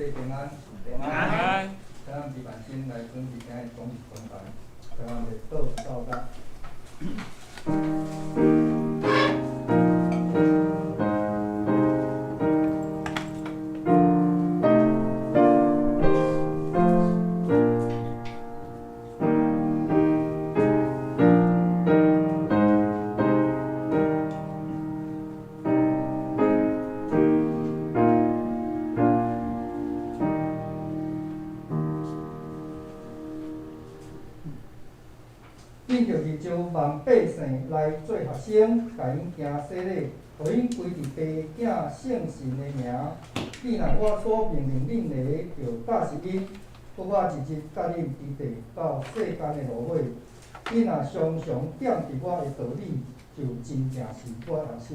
洗平安。平安。请咱李万新来准备今日主日讲坛，台湾的倒走甲。恁著去招万百姓来做学生，共𪜶行洗礼，予𪜶归伫父子圣神的名。你若我所命令恁的，就教示𪜶，阁我日日佮恁伫地到世间的落尾。恁若常常踮伫我的道理，就真正是我的学生。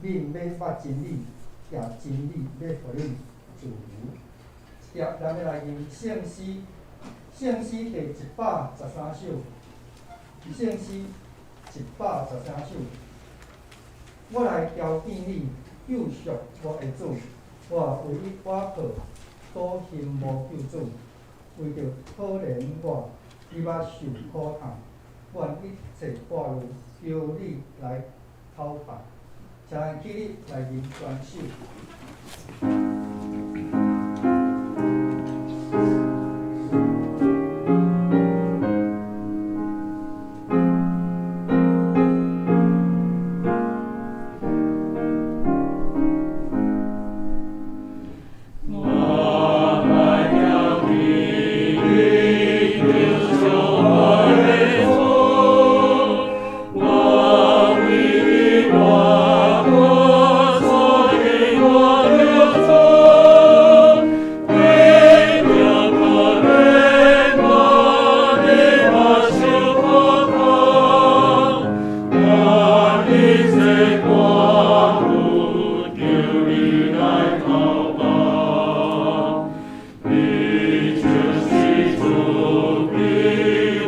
恁欲捌真理，也真理欲予恁自由。接咱欲来吟圣诗，圣诗第113首。圣诗113首，我来朝见你，救赎我的主，我唯一倚靠，所寻无救主，为著可怜我，你捌受苦痛，愿一切挂虑求你来讨办。请咱起立来吟全首。我來朝見你，救贖我的主，我唯一倚靠，所以我的主，為著可憐我，你捌受苦痛，願一切掛慮求你來討辦。你就是賜予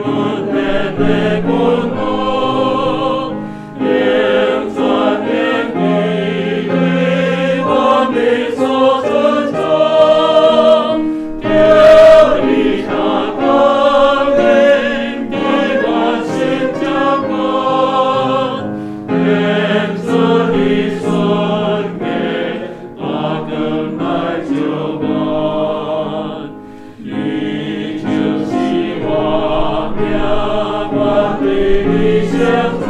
恩典的君王，永全永伫你萬民所尊重，求你聽降臨佇阮心掌管，願主的瞬間大光來照阮。你就是我命，願對你相存，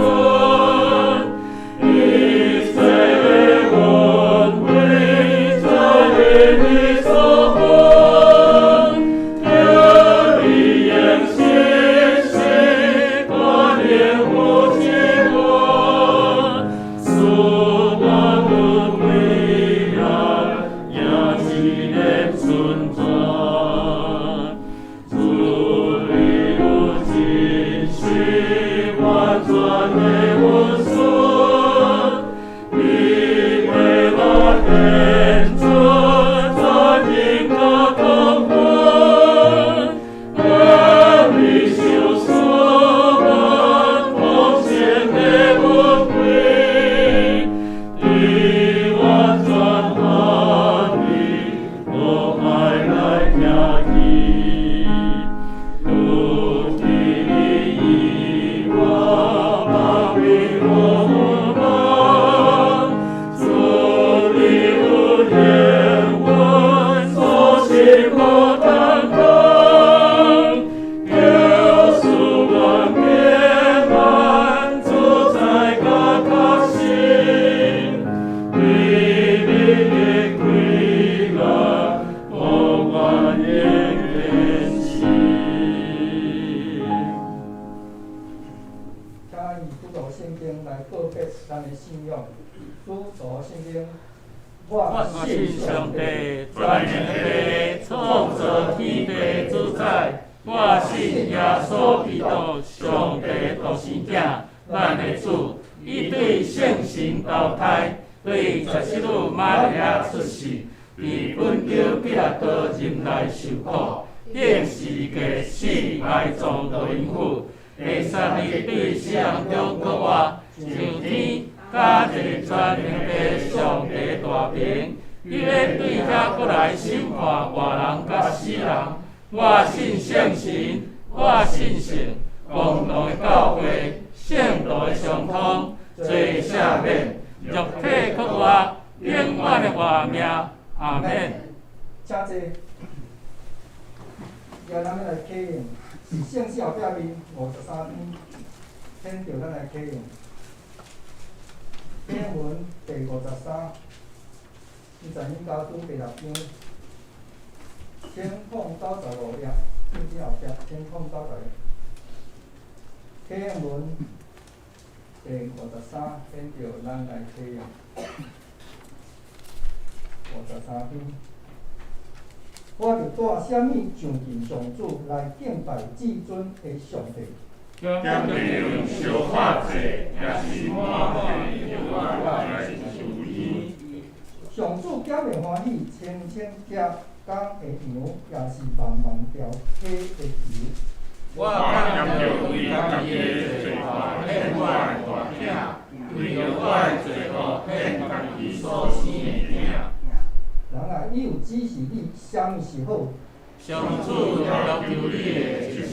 一切的恩惠在你所分，求你用信心關念扶持我，賜我阮未來也一個存在。主你有真實完全的恩賜，你為我顯出殘忍佮痛恨，願你受賜阮豐盛的恩惠，佇完全安逸，無愛來行去。除去你以外，別無我盼。主你有憐憫，所心無擔當，救贖萬變萬，主在佮確信，對你的快樂，無願的堅持。請咱以使徒聖經來告白咱的信仰。使徒聖經，我我信上帝，全能的創造天地主宰。我信耶穌基督，上帝獨生子，咱的主。伊對聖神投胎，對十四女瑪利亞出世，佇本丟彼拉多忍耐受苦，釘十字架死埋葬落陰府，第三日對死人中復活，上天，駕佇全能的上帝大爿，伊欲對遐閣來審判活人佮死人。我信聖神，我信聖公同的教會，聖徒的相通，罪赦免，肉體復活，永遠的活命。阿門。請坐。今咱欲來啟用，是聖詩後壁面53篇，顯著咱來啟用。經文第53，伊在彌迦書第六章，1095頁，聖經後壁千空九十頁。啟用文第53，顯著咱來啟用。53篇。我著帶啥物上近上主來敬拜至尊的上帝？敢著用燒火祭，抑是滿血的牛仔來獻伊？上主敢會歡喜千千隻公的羊，抑是萬萬條母的牛？我敢著為家己的罪過獻我的大囝，為著我的罪惡獻家己所生的囝。人啊，伊有指示你啥物是好？上主要求你的就是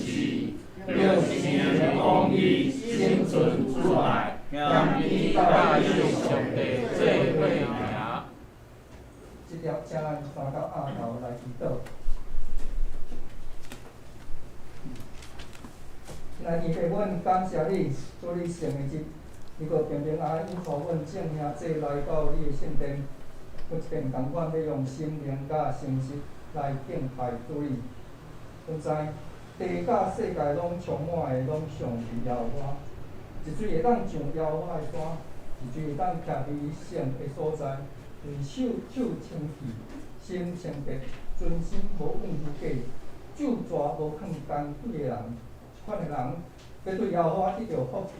秉行公義，心存慈愛，謙卑佮你上帝做伙行。這條請咱三甲額頭來祈禱。親愛的天父，阮感謝你，主你聖的日，你閣平平安安引導阮眾兄弟來到你的聖殿，閣一遍仝款欲用心靈佮誠實來敬拜主你。阮知地佮世界攏充滿的攏向著耶和華，一錐會當上耶和華的山，一錐會當徛佇伊聖的所在，為手手清氣，心清白，存心無往虛假，咒蛇無囥工鬼的人，這款的人，欲對耶和華得著福氣，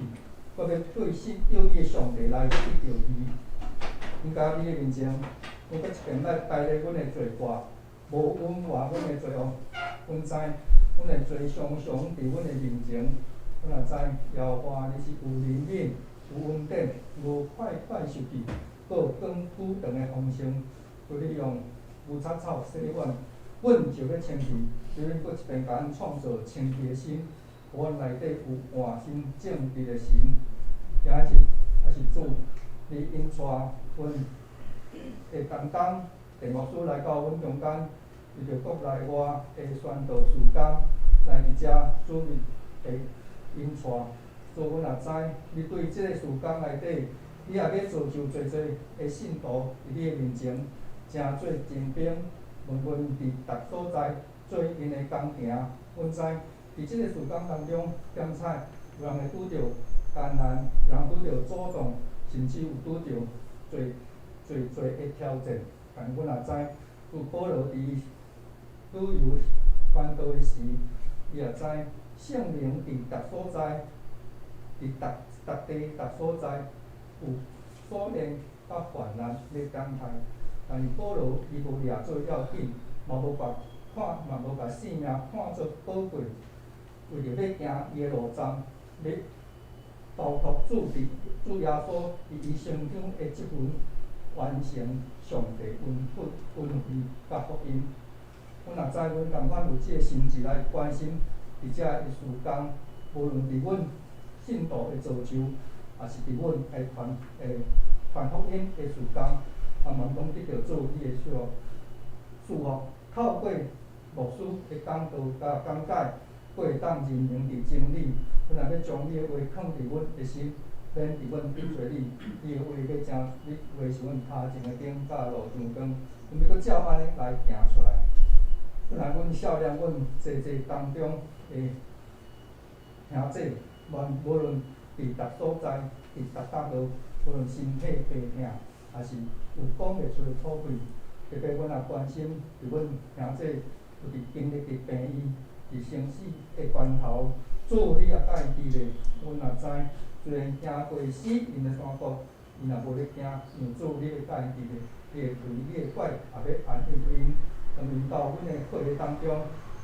閣欲對信仰伊的上帝來得著義。阮到你的面前，阮閣一遍來排列阮的罪過，無隱瞞阮的罪惡。阮知，阮的罪常常佇阮的面前。阮也知，耶和華你是有憐憫、有恩典、無快快受氣，閣有講久長的豐盛。求你用牛蒡草洗阮，阮就欲清氣。求你閣一遍共阮創造清氣的心，予阮內底有換新正直的神。今仔日也是主，你引帶阮的同工鄭牧師來到阮中間，為著國內外的宣道事工來佇遮主日的引帶。主，阮也知，你對這个事工內底，你也欲造就濟濟的信徒佇你的面前，成做精兵，穩穩佇逐所在做𪜶的工程。阮知，佇這个事工當中，點彩有人會拄著艱難，有人拄著阻擋，甚至有拄著濟濟濟的挑戰。但阮也知，有保羅佇旅遊傳道的時，伊也知聖靈佇逐所在，佇逐逐地逐所在有鎖鏈佮患難咧等待。但是保羅伊無掠做要緊，嘛無共看，嘛無共性命看做寶貴，為著欲行伊的路站，欲投託主佇主耶穌佇伊身上的這份完成上帝恩惠恩惠佮福音。阮也知阮仝款有這个心志來關心佇遮的事工，無論佇阮信徒的造就，抑是佇阮的傳的傳福音的事工，啊，嘛攏得著主你的祝福，透過牧師的講道佮講解，閣會當認明佇真理。阮也欲將你的話囥佇阮的心，免佇阮得罪你。你的話欲成，你話是阮跤前的燈，佮路上光。阮欲閣照按呢來行出來。本來阮少年，阮濟濟當中的兄弟，無論佇逐所在，佇逐角落，無論身體病痛，抑是有講袂出的苦氣，特別阮也關心佇阮兄弟有佇經歷佇病院，佇生死的關頭，主你也佮𪜶佇咧，阮也知，雖然行過死蔭的山谷，𪜶也無咧驚，因為主你會佮𪜶佇咧，你的槌，你的拐也欲安慰𪜶。當𪜶到阮的伙的當中，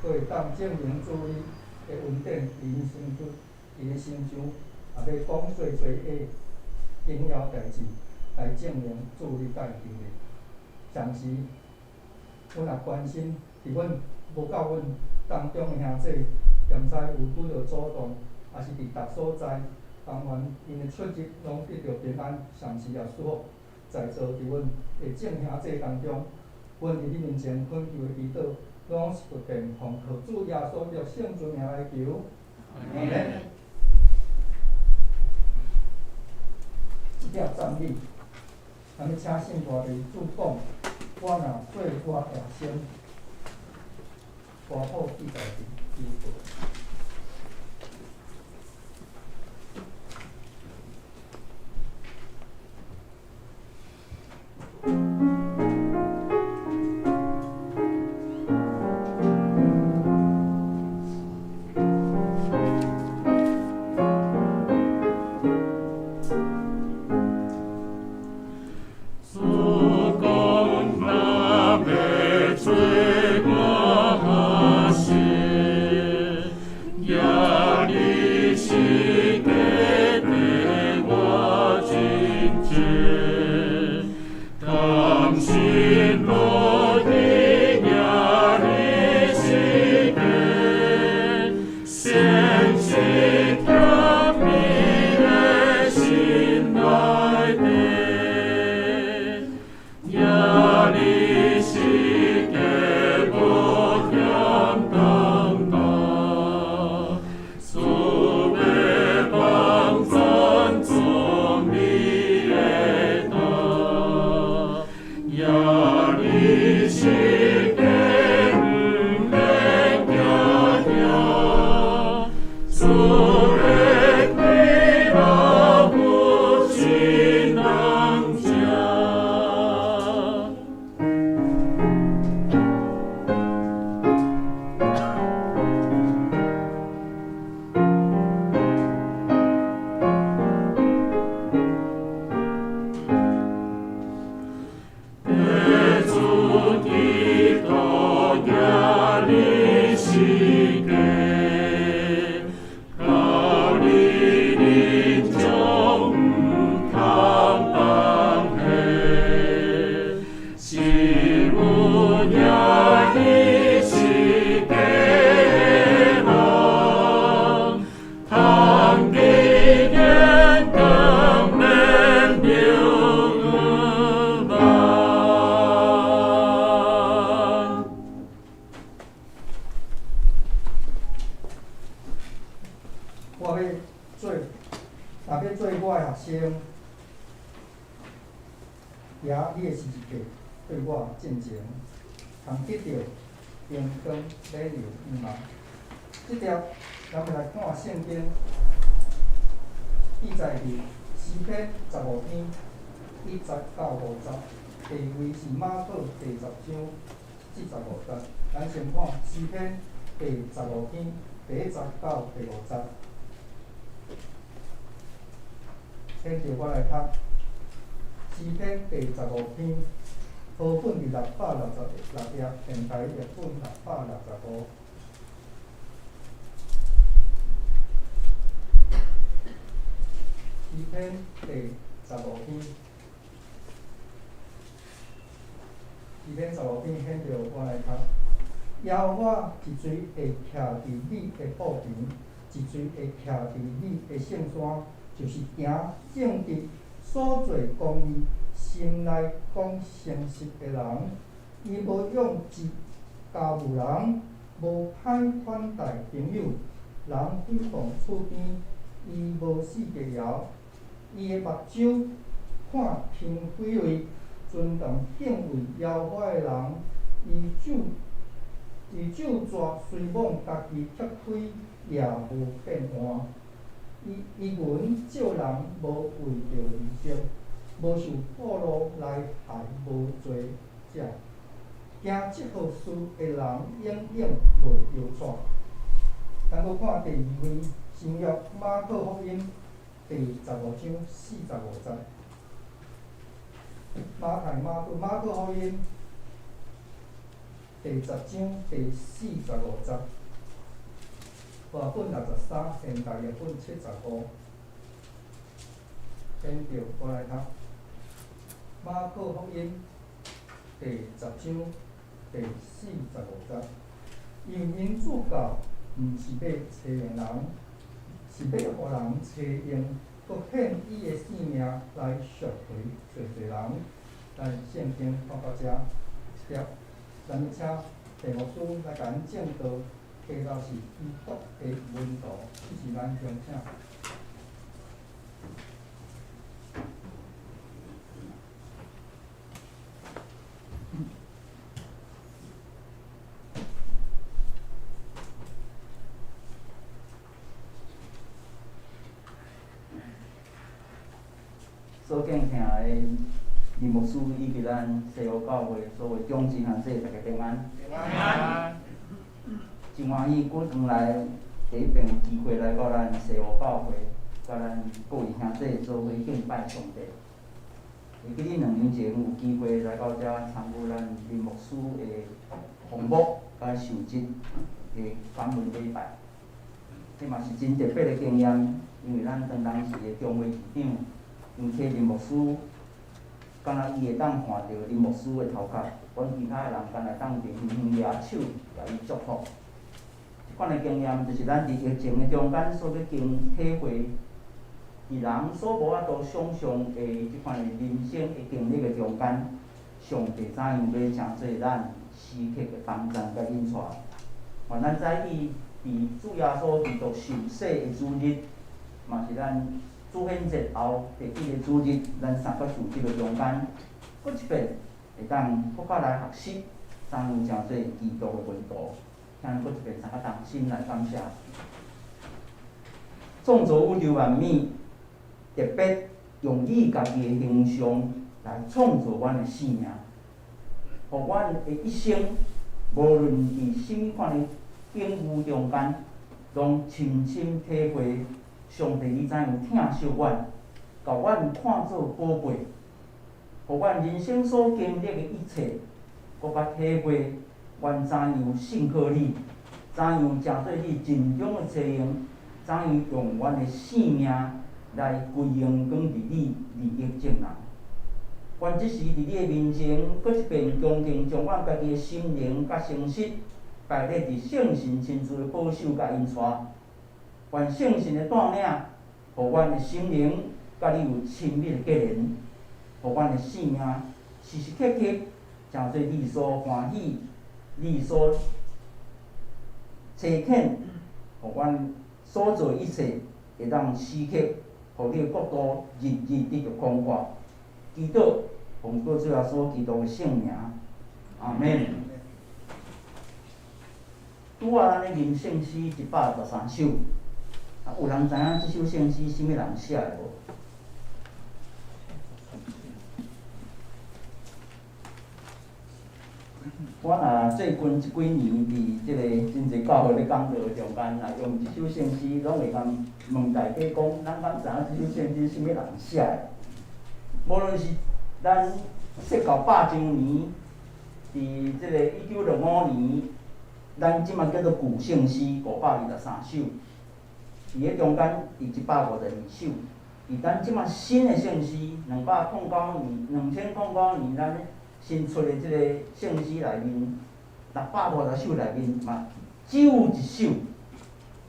閣會當證明主你的恩典佇𪜶身上，𪜶的身上，也欲講濟濟的榮耀代誌，來證明主你佮𪜶佇咧。同時，阮也關心佇阮無到阮當中的兄弟，毋知有拄著阻擋，抑是佇逐所在，但願𪜶的出入攏得著平安，同時也祝福在座佇阮的眾兄弟當中，阮佇你面前懇求的祈禱，攏是不斷奉靠主耶穌基督聖尊名來求。阿門。這帖讚美，咱欲請聖大地主講，我若做我的學生，歌譜記載佇第二。主講若欲做我學生，耶利是家綴我真濟，甘心樂意耶利是家，先是甜蜜的心內底。耶利是家無險擔當，主欲幫贊助你的擔。耶利是家毋免驚嚇，主的快樂有真人食。地主基督耶利是家，到你臨終毋通放下，只有耶利是家的人，通記眼光免流望。我欲做，若欲做我的學生，行你的十字架對我進前，通得著榮光禮油仰望。這帖咱們來看聖經記載佇詩篇15篇1節到5節，第二位是馬可第10章45節。咱先看詩篇第15篇1節到第5節。現著我來讀詩篇第15篇，和本佇666頁，現代譯本665。詩篇第十五篇，詩篇十五篇現著我來讀。耶和華一錘會徛佇你的布棚，一錘會徛佇你的聖山，就是行正直、所做公義、心內講誠實的人。伊無用智交無人，無歹款待朋友，人誹謗厝邊，伊無四界搖。伊的目睭看輕毀壞，尊重敬畏耶和華的人。伊咒詛雖罔家己拆開，也無變換。伊銀借人無為著利息，無受賄賂來害無罪者。行這號事的人，永遠袂搖掣。咱閣看第二位新約馬可福音第15章45節。馬太、馬可、馬可福音第10章第45節。和本63，現代譯本75。現著我來讀馬可福音第十章第45節。因為𪜶主教毋是欲揣用人，是欲予人揣用，閣獻伊的性命來贖回濟濟人。咱聖經講到遮，接咱欲請鄭牧師來共咱證道，題目是基督的門徒，這是咱恭請。所敬聽的林牧師以及咱西湖教會所有長子兄弟，大家平安。平安。真歡喜，閣轉來第一遍有機會來到咱西湖教會，佮咱各位兄弟做伙敬拜上帝。會記得2年前有機會來到遮參與咱林牧師的訪牧佮受職的感恩禮拜，這嘛是真特別的經驗，因為咱當當時的中會市長。因為林牧師，敢若伊會當看著林牧師的頭殼，阮其他的人敢若當佇遠遠舉手，共伊祝福。這款的經驗就是咱佇疫情的中間所欲經體會，佇人所無法度想像的這款的人生的經歷的中間，上帝怎樣欲成做咱時刻的幫贊佮引帶。願咱早起佇主耶穌基督受洗的主日，嘛是咱主顯節後第一个主日，咱三角受這个中間，閣一遍會當閣較來學習，怎樣成做基督的門徒，請咱閣一遍三個同心來感謝。創造宇宙萬物，特別用伊家己的形象來創造阮的生命，予阮的一生，無論佇啥物款的境遇中間，攏深深體會。上帝伊怎樣疼惜阮，共阮看做寶貝，予阮人生所經歷的一切，閣較體會阮怎樣信靠你，怎樣成做你盡忠的差用，怎樣用阮的性命來歸榮光佇你，利益眾人。阮這時佇你的面前，閣一遍恭敬將阮家己的心靈佮誠實擺列佇聖神親自的保守佮引帶。願聖神的帶領，予阮的心靈佮你有親密的結連，予阮的生命時時刻刻成做你所歡喜、你所差遣，予阮所做一切會當時刻予你的國度日日得著擴闊。祈禱，奉主耶穌基督的聖名，阿們。拄仔咱咧吟聖詩113首。啊，有人知影這首聖詩啥物人寫的無？我若最近這幾年佇這個真濟教會咧講道中間，若用一首聖詩，攏會共問大家講，咱敢知影這首聖詩啥物人寫的？無論是咱設教100週年，佇這個1965年，咱這馬叫做舊聖詩523首。佇咧中間，佇152首。佇咱這馬新的聖詩，209年、2009年，咱新出的這个聖詩內面，650首內面嘛，只有一首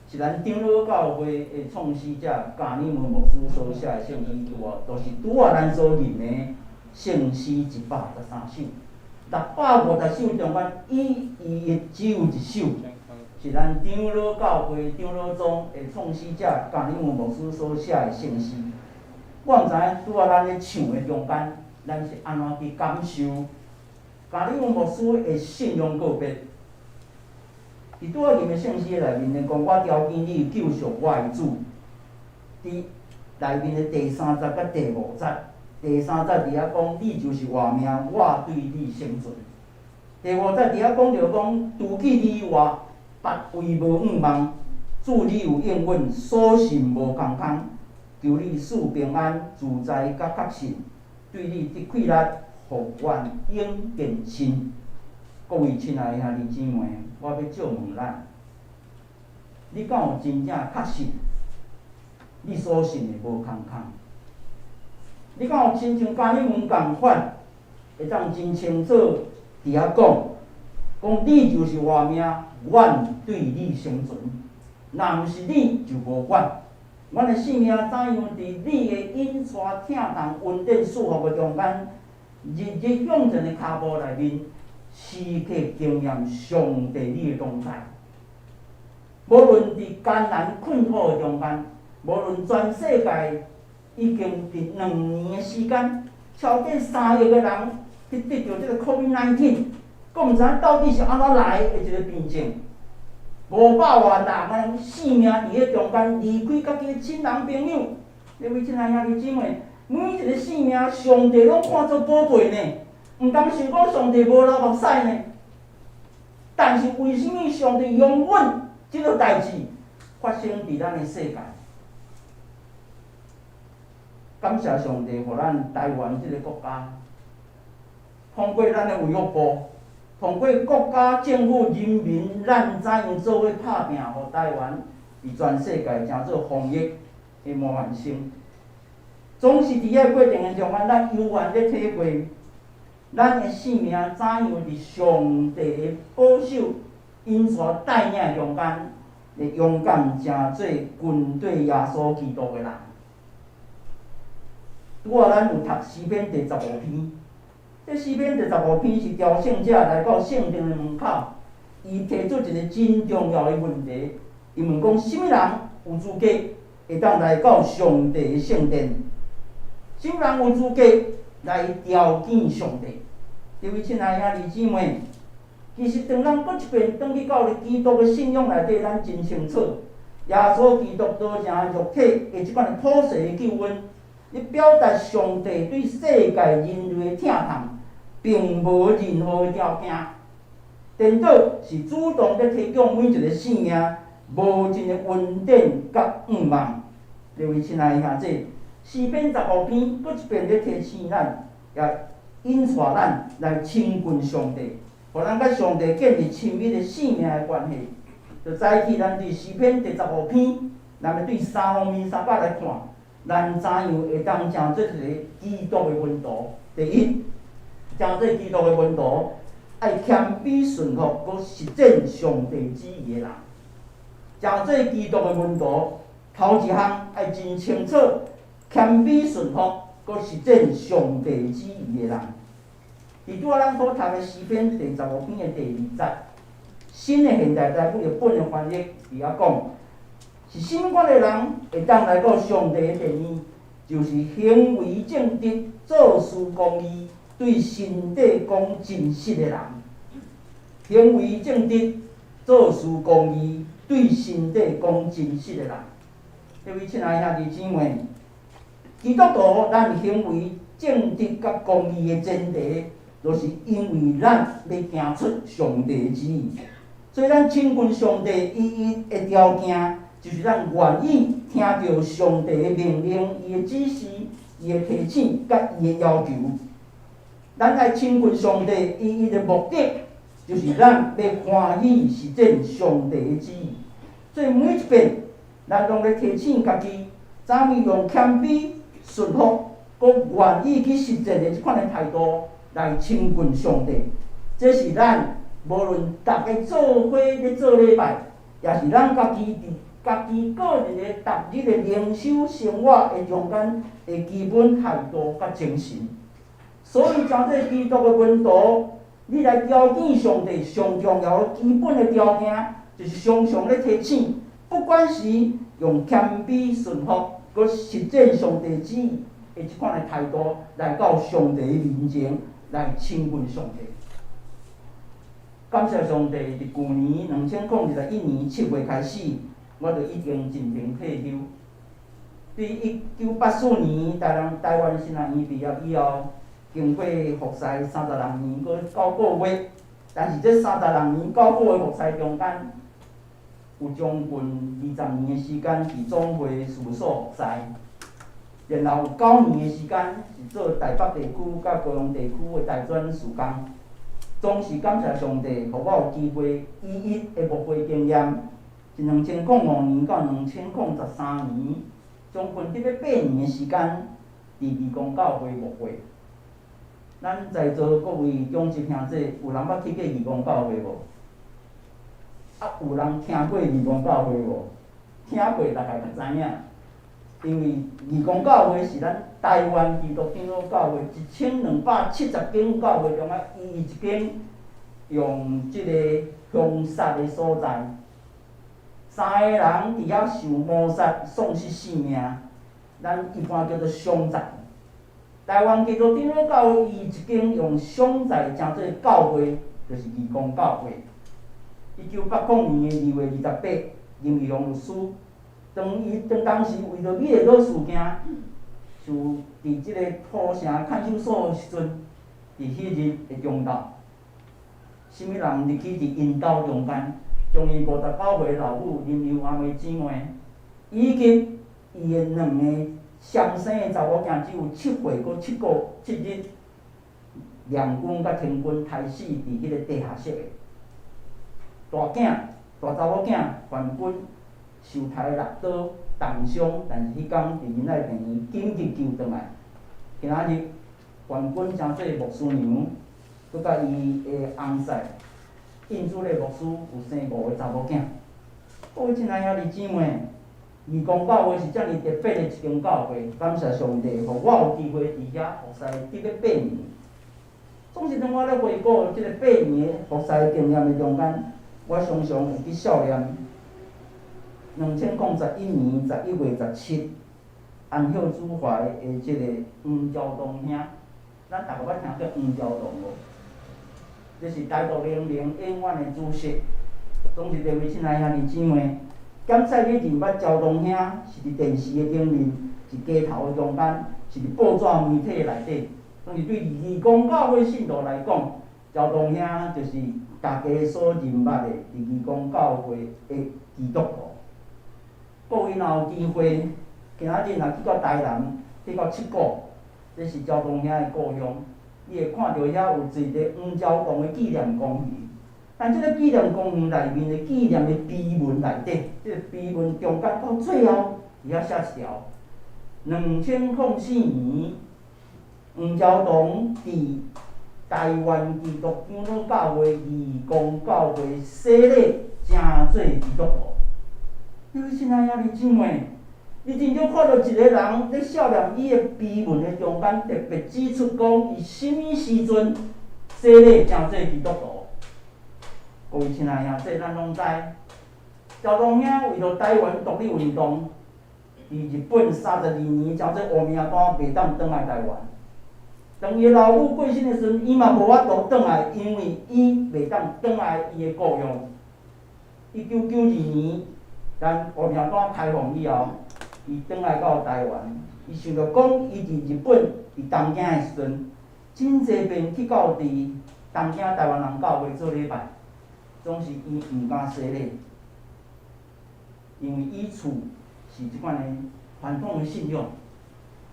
是咱長老教會的創始者加爾文牧師所寫的聖詩，拄仔，就是拄仔咱所吟的聖詩113首。650首中間，伊伊只有一首。是咱長老教會長老宗的創始者加爾文牧師所寫的聖詩。我毋知影拄仔咱咧唱的中間，咱是按怎去感受加爾文牧師的信仰告白？佇拄仔吟的聖詩內面，咧講我調揀你救贖我的主。佇內面的第三節佮第五節，第三節佇遐講你就是活命，我對你生存。第五節佇遐講著講，除去你以外。別位無向望，主你有應允，所信無空空。求你賜平安、自在佮確信，對你得氣力，予阮永堅信。各位親愛的兄弟姊妹，我欲借問咱，你敢有真正確信？你所信的無空空？你敢有親像加爾文仝款，會當真清楚佇遐講，講你就是活命，阮對你生存，若毋是你就無阮。阮的性命怎樣佇你的引帶、疼痛、恩典、賜福的中間，日日向前的跤步內面，時刻經驗上帝你的同在。無論佇艱難困苦的中間，無論全世界已經佇2年的時間，超過3億个人去得著這个 COVID-19，閣毋知影到底是按怎來的一个病症，500萬人的性命佇彼中間離開家己的親人朋友，各位親愛兄弟姊妹，每一个性命，上帝攏看做寶貝呢，毋通想講上帝無流目屎呢。但是為啥物上帝容忍這个代誌發生佇咱的世界？感謝上帝，予咱台灣這个國家，通過咱的衛福部，通過國家政府人民，咱怎樣做伙拍拚，予台灣佇全世界成做防疫的模範生。總是佇遐過程的中間，咱猶原咧體會，咱的性命怎樣佇上帝的保守、引帶帶領的中間，會勇敢成做跟綴耶穌基督的人。拄仔咱有讀詩篇第十五篇，這詩篇第十五篇是朝聖者來到聖殿的門口，伊提出一个真重要的問題，伊問講：啥物人有資格會當來到上帝的聖殿？啥物人有資格來朝見上帝？這位親愛兄弟姊妹，其實當咱閣一遍轉去到基督的信仰內底，咱真清楚，耶穌基督道成肉體的這款的普世的救恩，咧表達上帝對世界人類的疼痛，並無任何的條件，顛倒是主動咧提供每一个性命無盡的恩典佮向望。各位親愛的兄弟，詩篇十五篇閣一遍咧提醒咱，也引帶咱來親近上帝，予咱佮上帝建立親密的性命的關係。就早起咱對詩篇第十五篇，咱欲對三方面三擺來看，咱怎樣會當成做一个基督的門徒？第一，成做基督的門徒，愛謙卑順服，閣實踐上帝旨意的人。成做基督的門徒，頭一項愛真清楚，謙卑順服，閣實踐上帝旨意的人。佇拄仔咱所讀的詩篇第十五篇的第二節，新的現代台語譯本的翻譯佇遐講，是啥物款的人會當來到上帝的殿呢？就是行為正直、做事公義、對心底講真實的人。行為正直、做事公義、對心底講真實的人。各位親愛兄弟姊妹，基督徒咱行為正直佮公義的前提，就是因為咱欲行出上帝的旨意，所以咱親近上帝唯一的條件，就是咱願意聽著上帝的命令、伊的指示、伊的提醒佮伊的要求。咱愛親近上帝唯一的目的，就是咱欲歡喜實踐上帝的旨意。所以每一遍，咱攏咧提醒家己，怎樣用謙卑、順服、閣願意去實踐的這款的態度來親近上帝。這是咱無論逐家做伙咧做禮拜，也是咱家己佇家己個人的逐日的靈修生活的中間的基本態度佮精神。所以，成做基督的門徒，你來朝見上帝上重要的基本的條件，就是常常咧提醒，不管是用謙卑順服，閣實踐上帝旨意的這款的態度，來到上帝的面前來親近上帝。感謝上帝，佇舊年2021年7月開始，我就已經進行退休。對1984年台灣神學院畢業以後，經過服侍36年閣9個月，但是這三十六年九個月服侍中間，有將近20年的時間佇總會事務所服侍，然後有9年的時間是做台北地區佮高雄地區的大專事工。總是感謝上帝，予我有機會唯一的牧會經驗，是2005年到2013年，將近得欲8年的時間，佇義工教會牧會。咱在座各位長執兄弟，有人捌去過義工教會無？啊，有人聽過義工教會無？聽過大概就知影，因為義工教會是咱台灣基督長老教會1270間教會中啊，唯一一間用這個兇殺的所在，三个人佇遐受謀殺，喪失性命，咱一般叫做傷殘。台灣基督長老教會唯一一間用傷殘成做教會，就是義工教會。1980年的2月28，林義雄律師，當伊當當時為著美麗島事件，就佇這個土城看守所的時陣，佇彼日的中晝，啥物人入去佇𪜶兜中間，將伊59歲老母林幼阿妹姊妹，以及伊的兩個雙生的查某囝，只有7歲閣7個7日，兩軍佮天軍刣死佇彼個地下室的。大囝、大查某囝范軍受刣六刀重傷，但是彼工佇仁愛病院緊急救轉來。今仔日范軍成做牧師娘，閣佮伊的翁婿印主禮牧師有生五个查某囝。各位親愛兄弟姊妹，義工教會是遮爾特別的一間教會，感謝上帝，予我有機會佇遐服侍得欲八年。總是當我咧回顧這個八年的服侍經驗的中間，我常常會去數念2011年11月17，安孝主懷的這個黃朝東兄，咱逐个捌聽過黃朝東無？這是台獨聯盟永遠的主席。總是這位親愛兄弟姊妹，檢察你認捌朝東兄，是佇電視的頂面，是街頭的中間，是佇報紙媒體內底。總是對義工教會信徒來講，朝東兄就是大家所認捌的佇義工教會的基督徒。各位若有機會，今仔日若去到台南，去到七股，這是朝東兄的故鄉，你會看著遐有一个黃朝東的紀念公園。但這个紀念公園內面的紀念的碑文內底，這个碑文中間到最後，佇遐寫一條：2004年，黃朝東佇台灣基督長老教會義工教會洗禮，成做基督徒。你親愛兄弟姊妹，你真少看著一个人咧數念伊的碑文的中間，特別指出講，伊啥物時陣洗禮成做基督徒。各位親愛兄弟，咱攏知，朝東兄為著台灣獨立運動，佇日本32年成做烏名單，袂當轉來台灣。當伊老母過身的時陣，伊嘛無法度轉來，因為伊袂當轉來伊的故鄉。1992年，咱烏名單開放以後，伊轉來到台灣。伊想著講，伊佇日本佇東京的時陣，真濟遍去到佇東京台灣人教會做禮拜，總是伊毋敢洗禮，因為伊厝是這款的傳統的信仰。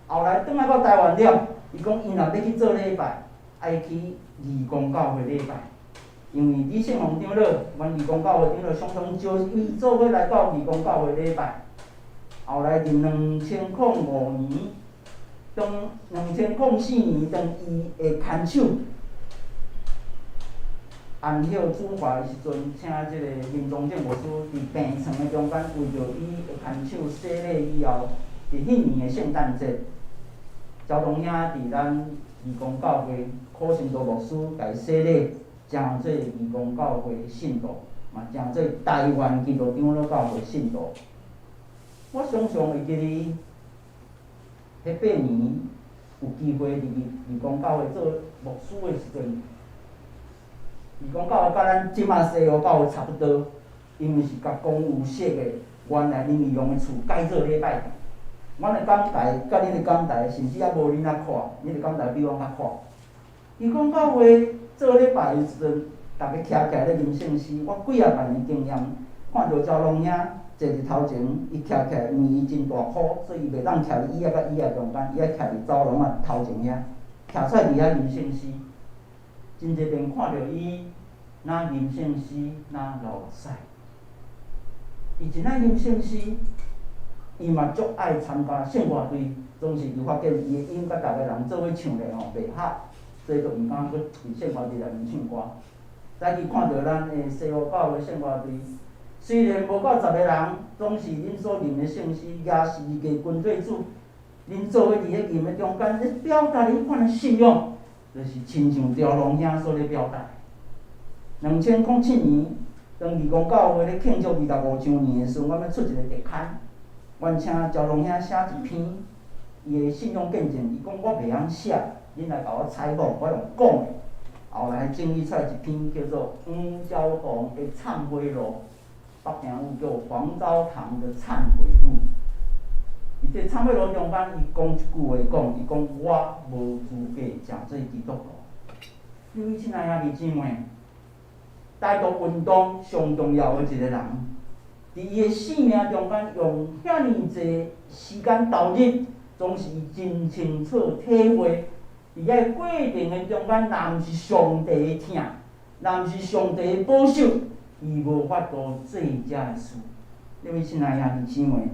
後來轉來到台灣了，伊講伊若欲去做禮拜，愛去義工教會禮拜，因為李勝宏長老，阮義工教會長老常常招伊做伙來到義工教會禮拜。後來佇2005年，當2004年當伊的牽手安孝主懷的時陣，請這个林宗正牧師佇病床的中間為著伊的牽手洗禮以後，佇彼年的聖誕節，朝東兄佇咱義工教會柯成道牧師共伊洗禮，成做義工教會信徒，嘛成做台灣基督長老教會信徒。我常常會記得，彼八年有機會佇義工教會做牧師的時陣，義工教會佮咱這馬西湖教會差不多，因為是共公有設的，原來林義雄的厝改做禮拜堂。阮的講台佮恁的講台甚至猶無恁遐闊，恁的講台比阮較闊。義工教會做禮拜的時陣，逐家徛起來咧吟聖詩，我幾仔擺的經驗，看著趙龍兄坐佇頭前，伊徛起來，因為伊真大箍，所以伊袂當徛佇椅仔佮椅仔中間，伊愛徛佇走廊仔頭前遐，徛出來佇遐吟聖詩。真濟遍看著伊，若吟聖詩，若流目屎。伊真愛吟聖詩，伊嘛足愛參加聖歌隊，總是伊發現伊的音佮逐个人做伙唱咧吼袂合，所以就毋敢閣佇聖歌隊內面唱歌。早起看著咱的西湖教會聖歌隊，雖然無夠10個人，總是恁所吟的聖詩，也是個跟綴主，恁做伙佇咧吟的中間，咧表達彼款的信仰，就是親像朝龍兄所咧表達。2007年，當義工教會咧慶祝25週年的時陣，阮欲出一個特刊，阮請朝龍兄寫一篇伊的信仰見證，伊講我袂曉寫，恁來共我採訪，我用講的。後來整理出來一篇叫做《黃昭堂的懺悔錄》，北京語叫黃昭堂的懺悔錄。佇這懺悔錄中間，伊講一句話，講伊講我無資格成做基督徒。各位親愛兄弟姊妹，台獨運動上重要的一個人，佇伊的生命中間用遐爾濟時間投入，總是真清楚體會，佇遐過程的中間，若毋是上帝的疼，若毋是上帝的保守，伊無法度做遮的事。各位親愛兄弟姊妹，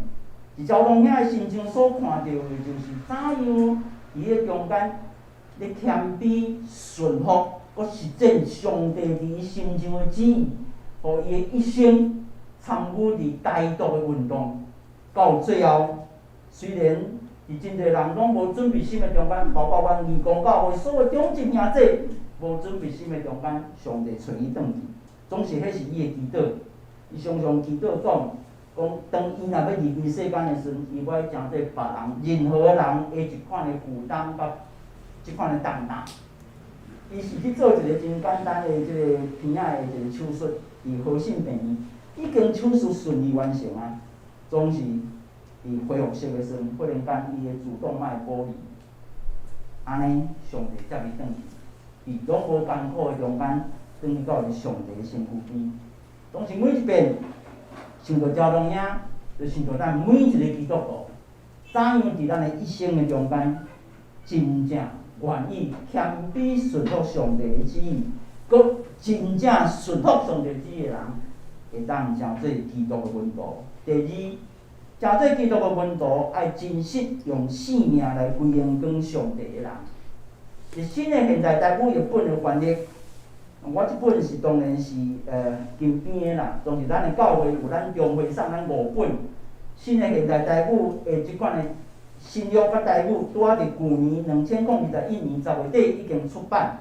佇趙龍兄的身上所看著的，就是怎樣佇彼中間咧謙卑順服，閣實踐上帝佇伊身上的旨意，予伊的一生參與佇台獨的運動，到最後，雖然佇真濟人攏無準備心的中間，包括阮義工教會所有長執兄弟無準備心的中間，上帝揣伊轉去，總是彼是伊的祈禱。伊常常祈禱講，講當伊若欲離開世間的時陣，伊無愛成做別人任何人的一款的負擔佮這款的重擔。伊是去做一個真簡單的這個鼻仔的一個手術，佇和信病院，已經手術順利完成啊，總是佇恢復室的時陣，忽然間伊的主動脈剝離，按呢上帝接伊轉去，佇攏無艱苦的中間，轉去到上帝的身軀邊。總是每一遍想著趙龍兄，就想著咱每一個基督徒，怎樣佇咱的一生的中間，真正願意謙卑順服上帝的旨意，閣真正順服上帝旨意的人，會當成做基督的門徒。第二，成做基督的門徒，愛真實用生命來歸榮光上帝的人。佇新的現代台語譯本的翻譯，我這本是當然是金邊的啦，當時咱的教會有咱中會送咱五本新的現代台語的這款的新約佮台語，拄仔佇舊年2021年10月底已經出版。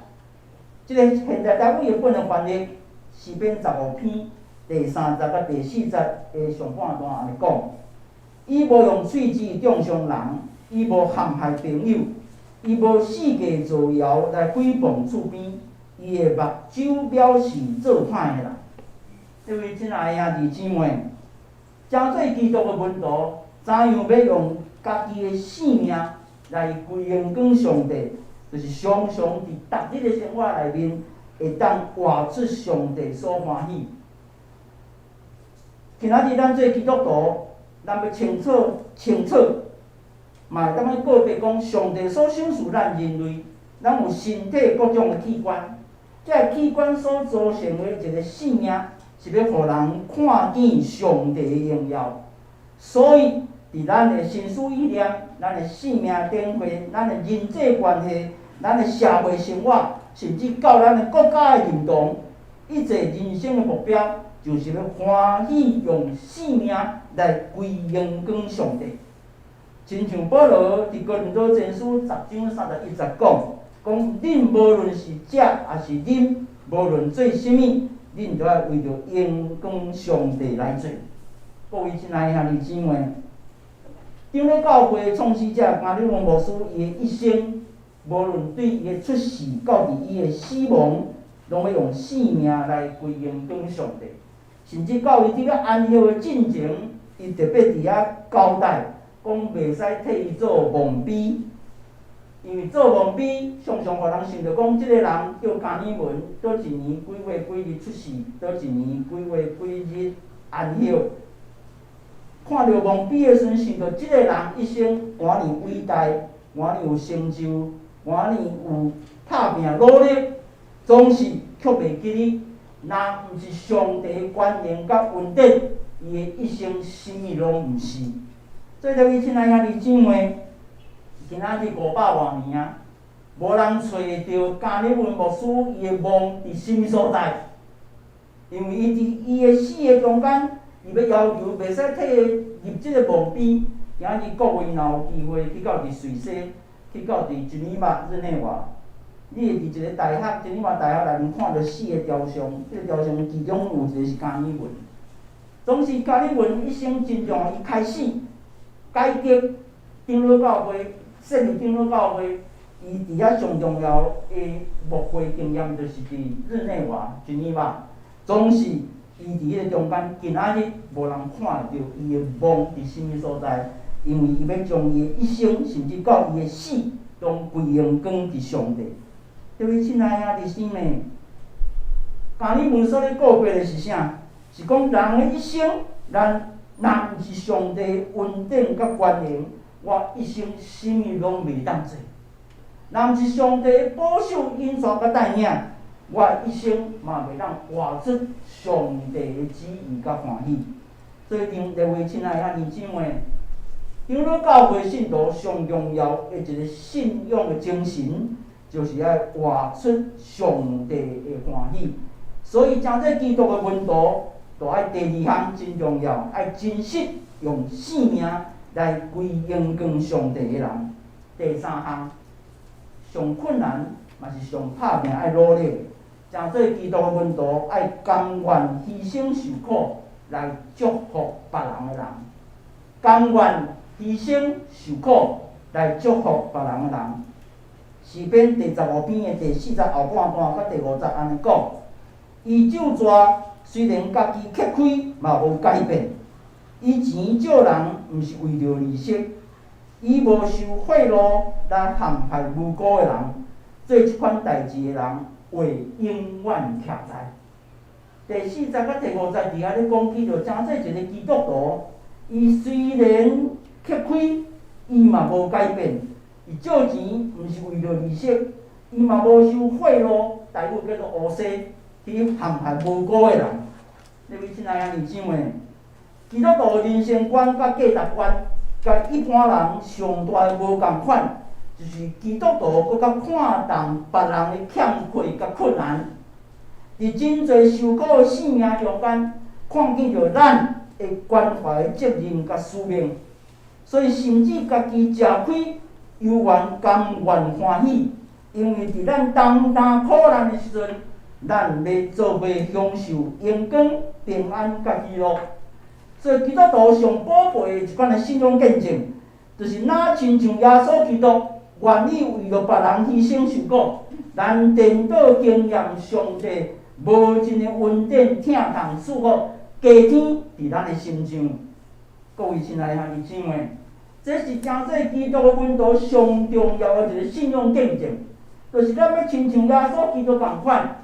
這个現代台語譯本的翻譯，詩篇15篇第三節佮第四節的上半段按呢講：伊無用喙舌中傷人，伊無陷害朋友，伊無四界造謠來毀謗厝邊，伊的目睭藐視做歹的人。這位親愛的兄弟姊妹，成做基督的門徒，怎樣欲用家己的性命來歸榮光上帝？就是常常佇逐日的生活內面，會當活出上帝所歡喜。今仔日咱做基督徒，咱欲清楚清楚，嘛會當去告白講，上帝所賞賜咱人類，咱有身體各種的器官，這个器官所組成的一個生命，是欲予人看見上帝的榮耀。所以，佇咱的心思意念、咱的生命典範、咱的人際關係、咱的社會生活，甚至到咱的國家的認同，一切人生的目標，就是欲歡喜用生命來歸榮光上帝。親像保羅佇哥林多前書10章31節講，講恁無論是食抑是啉，無論做啥物，恁都愛為著榮光上帝來做。各位親愛兄弟姊妹，長老教會創始者加里文牧師，伊的一生，無論對伊的出世到佇伊的死亡，攏欲用生命來歸榮光上帝。甚至到伊佇咧安息的進前，伊特別佇遐交代，講袂使替伊做墓碑，因為做墓碑常常予人想著講，這个人叫加爾文，佗一年幾月幾日出世，佗一年幾月幾日安息。看著墓碑的時陣，想著這个人一生偌爾偉大，偌爾有成就，偌爾有拍拚努力，總是卻袂記得，若毋是上帝權能佮恩典，伊的一生啥物攏毋是。所以，各位親愛兄弟姊妹，今仔日500外年啊，無人揣會著加爾文牧師伊的墓佇啥物所在，因為伊佇伊的死的中間，伊欲要求袂使替伊入這个墓邊。今日各位若有機會去到佇瑞士，去到佇日內瓦，日內瓦，你會佇一个大學，日內瓦大學內面看著四个雕像，這个雕像其中有一个是加爾文。總是加爾文一生真重要，伊開始改革長老教會，設立長老教會，伊佇遐上重要的牧會經驗就是佇日內瓦、日內瓦。總是伊佇彼个中間，今仔日無人看會著伊的墓佇啥物所在，因為伊欲將伊的一生，甚至到伊的死，攏歸榮光佇上帝。各位親愛的兄弟姊妹，加爾文所咧告白的是啥？是講人的一生，咱若毋是上帝恩典佮關懷，我一生啥物攏袂當做。若毋是上帝保守、引導佮帶領，我一生嘛袂當活出上帝的旨意佮歡喜。所以，各位親愛的兄弟姊妹，長老教會信徒上重要的一个信仰的精神，就是愛活出上帝的歡喜。所以，成做基督的門徒，就愛第二項真重要，愛真實用性命來歸榮光上帝的人。第三項，上困難嘛是上拍拚愛努力，成做基督的門徒，愛甘願犧牲受苦來祝福別人的人，甘願犧牲受苦來祝福別人的人。詩篇第15篇的第4節後半段佮第5節按呢講，伊咒詛雖然家己吃虧，嘛無改變。伊錢借人，毋是為著利息，伊無受賄賂來陷害無辜的人。做這款代誌的人，會永遠徛在。第4節佮第5節佇遐咧講起，就成做一个基督徒，伊雖然吃虧，伊嘛無改變。伊借錢毋是為著利息，伊嘛無受賄賂，台語叫做烏紗，去陷害無辜的人。各位親愛的兄弟姊妹，基督徒人生觀佮價值觀，佮一般人上大的無仝款，就是基督徒閣較看重別人的欠缺佮困難。佇真濟受苦的生命中間，看見著咱的關懷責任佮使命，所以甚至家己食虧，猶原甘願歡喜，因為佇咱擔當苦難的時陣，咱欲做伙享受榮光、平安佮喜樂。所以基督徒上寶貝的一款的信仰見證，就是若親像耶穌基督願意為著別人犧牲受苦，咱顛倒經驗上帝無盡的恩典、疼痛、祝福，加添佇咱的心上。各位親愛的兄弟姊妹，這是成做基督的門徒上重要的一个信仰見證，就是咱欲親像耶穌基督仝款，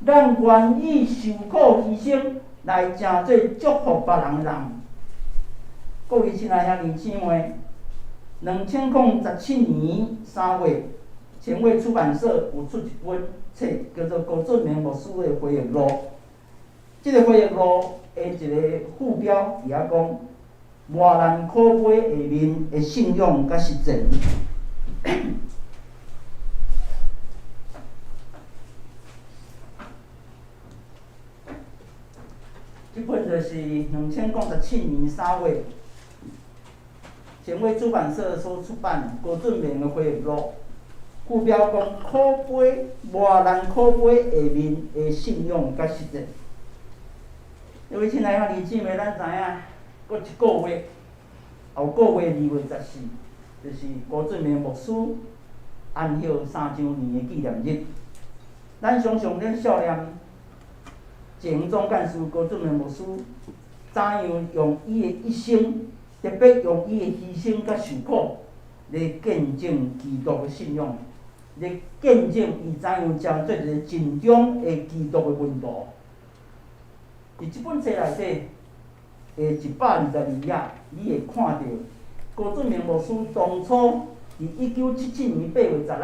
咱願意受苦犧牲來成做祝福別人的人。各位親愛的兄弟姊妹，2017年3月，前衛出版社有出一本冊，叫做《高俊明牧師的回憶錄》。這个回憶錄的一个副標佇遐講：磨難可悲下面的信仰佮實踐。這本就是2017年3月，前衛出版社所出版高俊明的回憶錄，副標講可悲磨難可悲下面的信仰佮實踐。各位親愛的兄弟姊妹，咱知影，閣一个月，後個月2月14，就是高俊明牧師安息3週年的紀念日。咱常常咧少年前總幹事高俊明牧師，怎樣用伊的一生，特別用伊的犧牲佮受苦，來見證基督的信仰，來見證伊怎樣成做一个盡忠的基督的門徒。佇這本冊內底的122頁，你會看著高俊明牧師當初佇1977年8月16，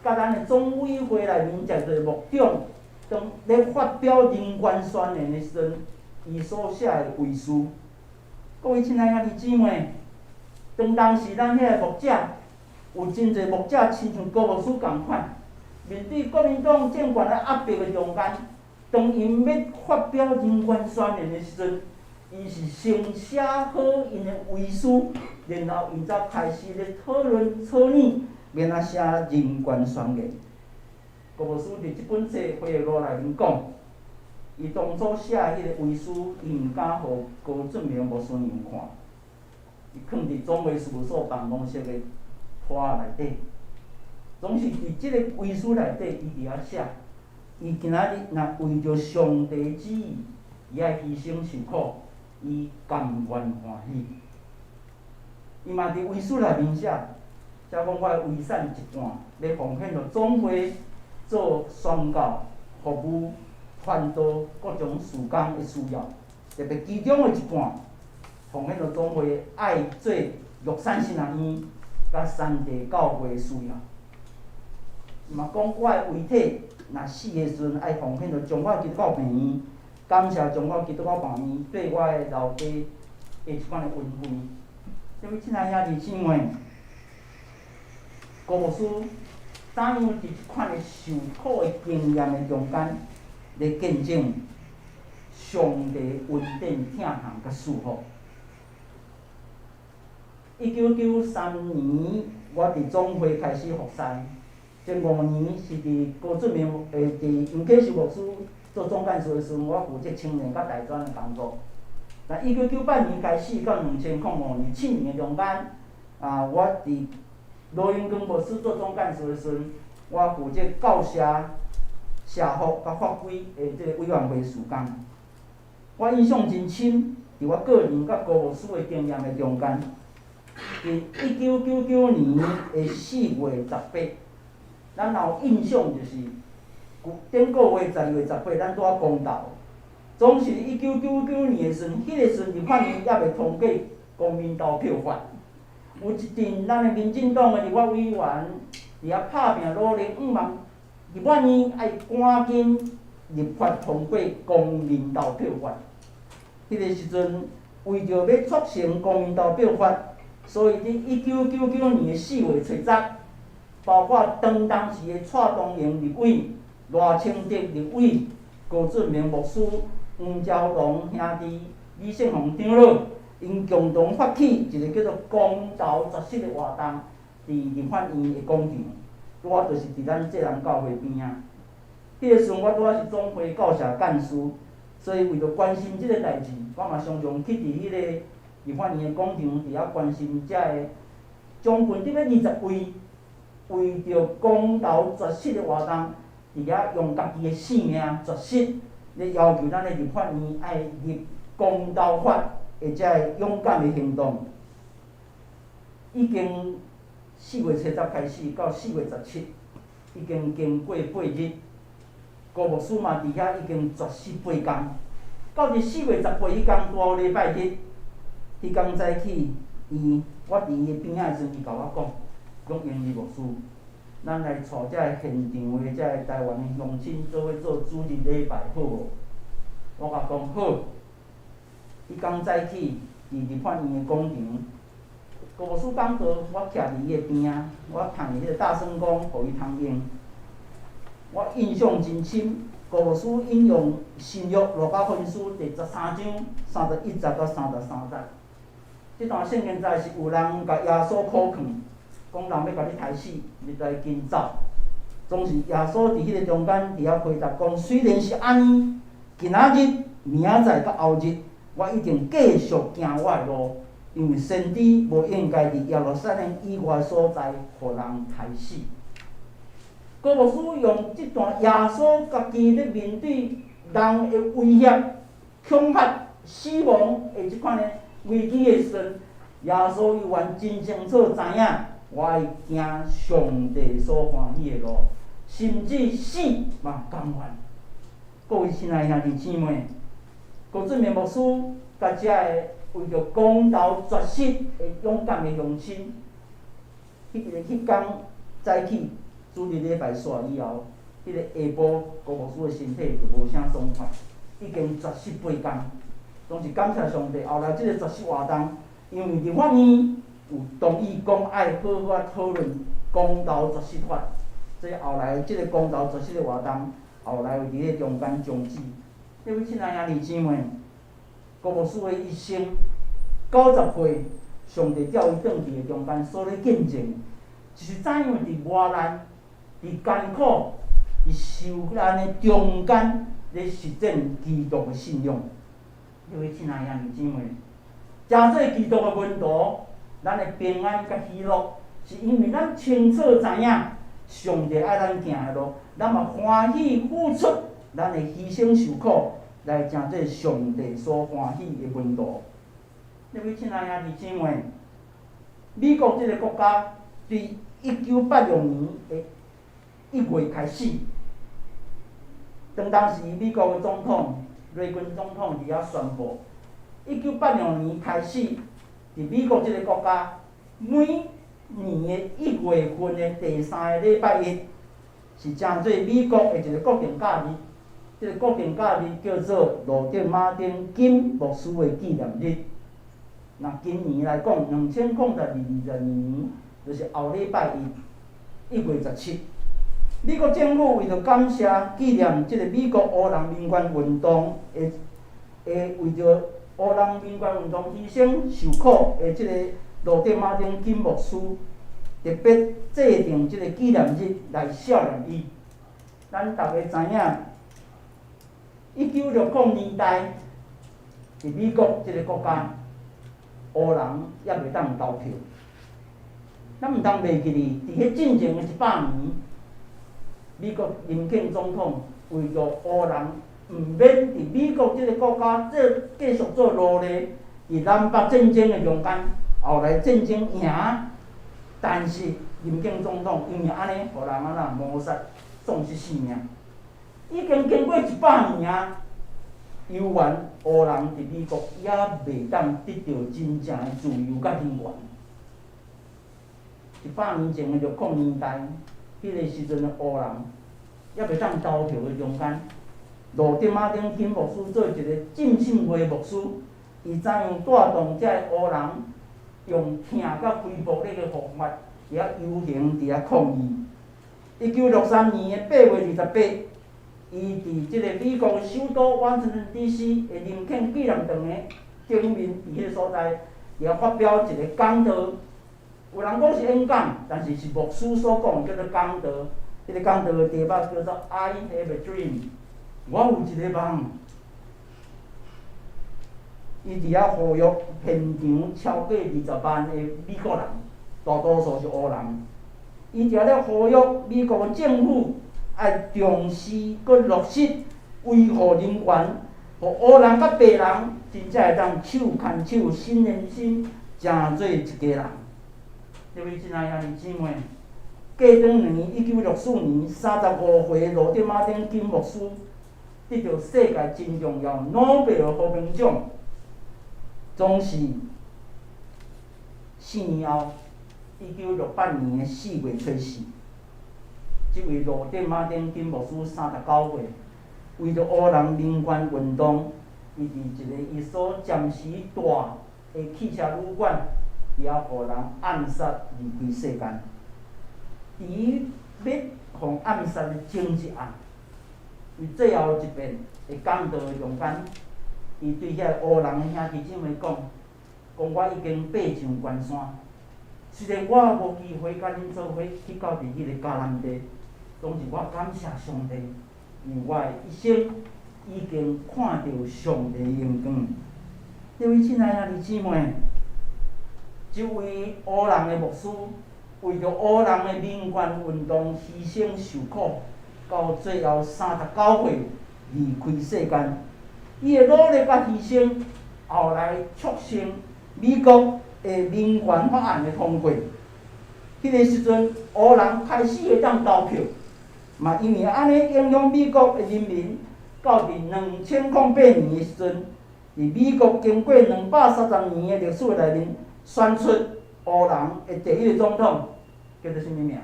佮咱的總委會內面誠濟牧長，當咧發表人權宣言的時陣，伊所寫的遺書。各位親愛的兄弟姊妹，當當時咱遐个牧者有真濟牧者親像高牧師仝款，面對國民黨政權的壓迫的中間，當𪜶欲發表人權宣言的時陣，伊是先寫好𪜶的遺書，然後𪜶才開始咧討論草擬，欲按怎寫人權宣言。高牧師佇這本冊回憶錄內面講，伊當初寫彼个遺書，伊毋敢予高俊明牧師娘看，伊囥佇總會事務所辦公室的桌內底，總是佇這個遺書內底，伊佇遐寫，伊今仔日若為著上帝旨意，伊愛犧牲受苦，伊甘願歡喜。伊嘛佇遺書內面寫，寫講我的遺產一半，欲奉獻予總會做宣教、服務、傳道各種事工的需要，特別其中的一半，奉獻予總會愛做玉山神學院佮山地教會的需要。伊嘛講我的遺體若死的時陣，愛奉獻予彰化基督教病院，感謝彰化基督教病院對我的老爸的這款的恩惠。這位親愛兄弟姊妹，高牧師怎樣佇這款的受苦的經驗的中間，來見證上帝恩典疼幸佮賜福？1993年，我佇總會開始服侍，前5年是佇高俊明佇楊啟秀牧師做總幹事的時陣，我負責青年佮大專的工作。但1998年開始到2005年7年的中間，我佇羅榮光牧師做總幹事的時陣，我負責教社、社福佮法規的這个委員會事工。我印象真深，佇我個人佮高牧師的經驗的中間，佇1999年的4月18，咱若有印象就是，頂個月12月18，咱拄仔公投。總是1999年的時陣，彼个時陣立法院猶未通過公民投票法。有一陣，咱的民進黨的立法委員佇遐拍拚努力，向望立法院愛趕緊立法通過公民投票法。彼个時陣，為著欲促成公民投票法，所以佇1999年的4月初10，包括當時的蔡東榮立委、賴清德立委、高俊明牧師、黃昭龍兄弟、李勝宏長老，𪜶共同發起一个叫做“公投絕食”的活動，佇立法院的廣場，拄仔就是佇咱濟南教會邊仔。彼个時陣我拄仔是總會教社幹事，所以為著關心這个代誌，我嘛常常去佇彼个立法院的廣場佇遐關心遮个將近得欲20位，為著公投絕食的活動，佇遐用家己的性命絕食，咧要求咱的立法院愛立公投法的遮个勇敢的行動。已經4月初10開始到4月17，已經經過8日，高牧師嘛佇遐已經絕食8工。到佇4月18彼工拄好禮拜日，彼工早起，我佇伊的邊仔的時陣，伊共我講，講英語牧師，咱來帶遮个現場的遮个台灣的鄉親做伙做主日禮拜好無？我共講好。彼工早起，佇立法院的廣場，高牧師講道，我徛佇伊的邊仔，我彈彼个大聲公，予伊通用。我印象真深，高牧師引用新約路加福音書第13章31節到33節。這段聖經在是有人共耶穌苦勸，講人欲共你刣死，你著愛緊走。總是耶穌佇彼个中間佇遐回答講：雖然是按呢，今仔日、明仔載佮後日，我一定繼續行我的路，因為先知無應該佇耶路撒冷以外所在予人刣死。高牧師用這段耶穌家己咧面對人的威脅、恐嚇、死亡的這款的危機的時陣，耶穌猶原真清楚知影，我愛行上帝所歡喜的路，甚至死嘛甘願。各位親愛兄弟姊妹，高俊明牧師佮遮个為著公投絕食的勇敢的鄉親，彼工早起主日禮拜煞以後，彼个下晡高牧師的身體就無啥爽快，已經絕食8工，總是感謝上帝。後來這个絕食活動，因為立法院有同意講愛好好仔討論公投絕食法，所以後來這个公投絕食的活動，後來有佇咧中間終止。各位親愛兄弟姊妹，郭牧師的一生，90歲，上帝叫伊轉去的中間所咧見證，就是怎樣佇磨難、佇艱苦、佇受難的中間，咧實踐基督的信仰。各位親愛兄弟姊妹，成做基督的門徒，咱的平安佮喜樂，是因為咱清楚知影上帝愛咱行的路，咱嘛歡喜付出咱的犧牲受苦，來成做上帝所歡喜的門徒。各位親愛兄弟姊妹，美國這个國家對1986年的1月開始，當當時美國的總統雷根總統佇遐宣布，1986年開始，佇美國這个國家，每年的1月份的第三个禮拜一，是成做美國的一个國定假日。這个國定假日叫做路德馬丁金牧師的紀念日。若今年來講，2022年，就是後禮拜一，1月17。美國政府為著感謝紀念這个美國黑人民權運動的，為著黑人民權運動犧牲受苦的這个路德馬丁金牧師，特別制定這个紀念日來悼念伊。咱逐家知影，1960年代，佇美國這个國家，黑人猶袂當投票。咱毋通袂記得，佇彼進前的100年，美國林肯總統為著黑人毋免佇美國這个國家做繼續做奴隸，佇南北戰爭的中間，後來戰爭贏，但是林肯總統因為按呢，予人按怎謀殺，喪失性命。已經經過100年啊，猶原黑人佇美國猶袂當得著真正的自由佮人權。100年前的60年代，彼个時陣的黑人猶袂當投票的中間，路德馬丁金牧師做一个浸信會牧師，伊怎樣帶動這个黑人用疼佮非暴力的方法，佇遐遊行，佇遐抗議。1963年的8月28，伊佇這个美國首都華盛頓 D.C. 的林肯紀念堂的頂面，佇彼个所在，佇遐發表一个講道。有人講是演講，但是是牧師所講叫做講道。彼个講道的題目叫做 I have a dream，我有一个夢。伊佇遐呼籲現場超過20萬的美國人，大多數是黑人。伊佇遐咧呼籲美國政府愛重視閣落實維護人權，予黑人佮白人真正會當手牽手、心連心，成做一家人。這位親愛兄弟姊妹，過轉年1964年，35歲路德馬丁金牧師得著世界真重要諾貝爾和平獎，總是4年後，1968年的4月初四，這位路德馬丁金牧師39歲，為著黑人民權運動，伊佇一個伊所暫時蹛的汽車旅館，佇遐予人暗殺離開世間。佇伊欲予暗殺的前一暗，伊最後一遍的講道的中間，伊對遐個黑人的兄弟姊妹講：講我已經爬上懸山，雖然我無機會佮恁做伙去到佇彼个迦南地，總是我感謝上帝，因為我的一生已經看著上帝榮光。這位親愛兄弟姊妹，這位黑人的牧師，為著黑人的民權運動犧牲受苦，到最後39歲離開世間。伊的努力佮犧牲，後來促成美國的民權法案的通過。彼个時陣，黑人開始會當投票，嘛因為按呢影響美國的人民，到佇2008年的時陣，佇美國經過230年的歷史內面，選出黑人的第一個總統，叫做啥物名？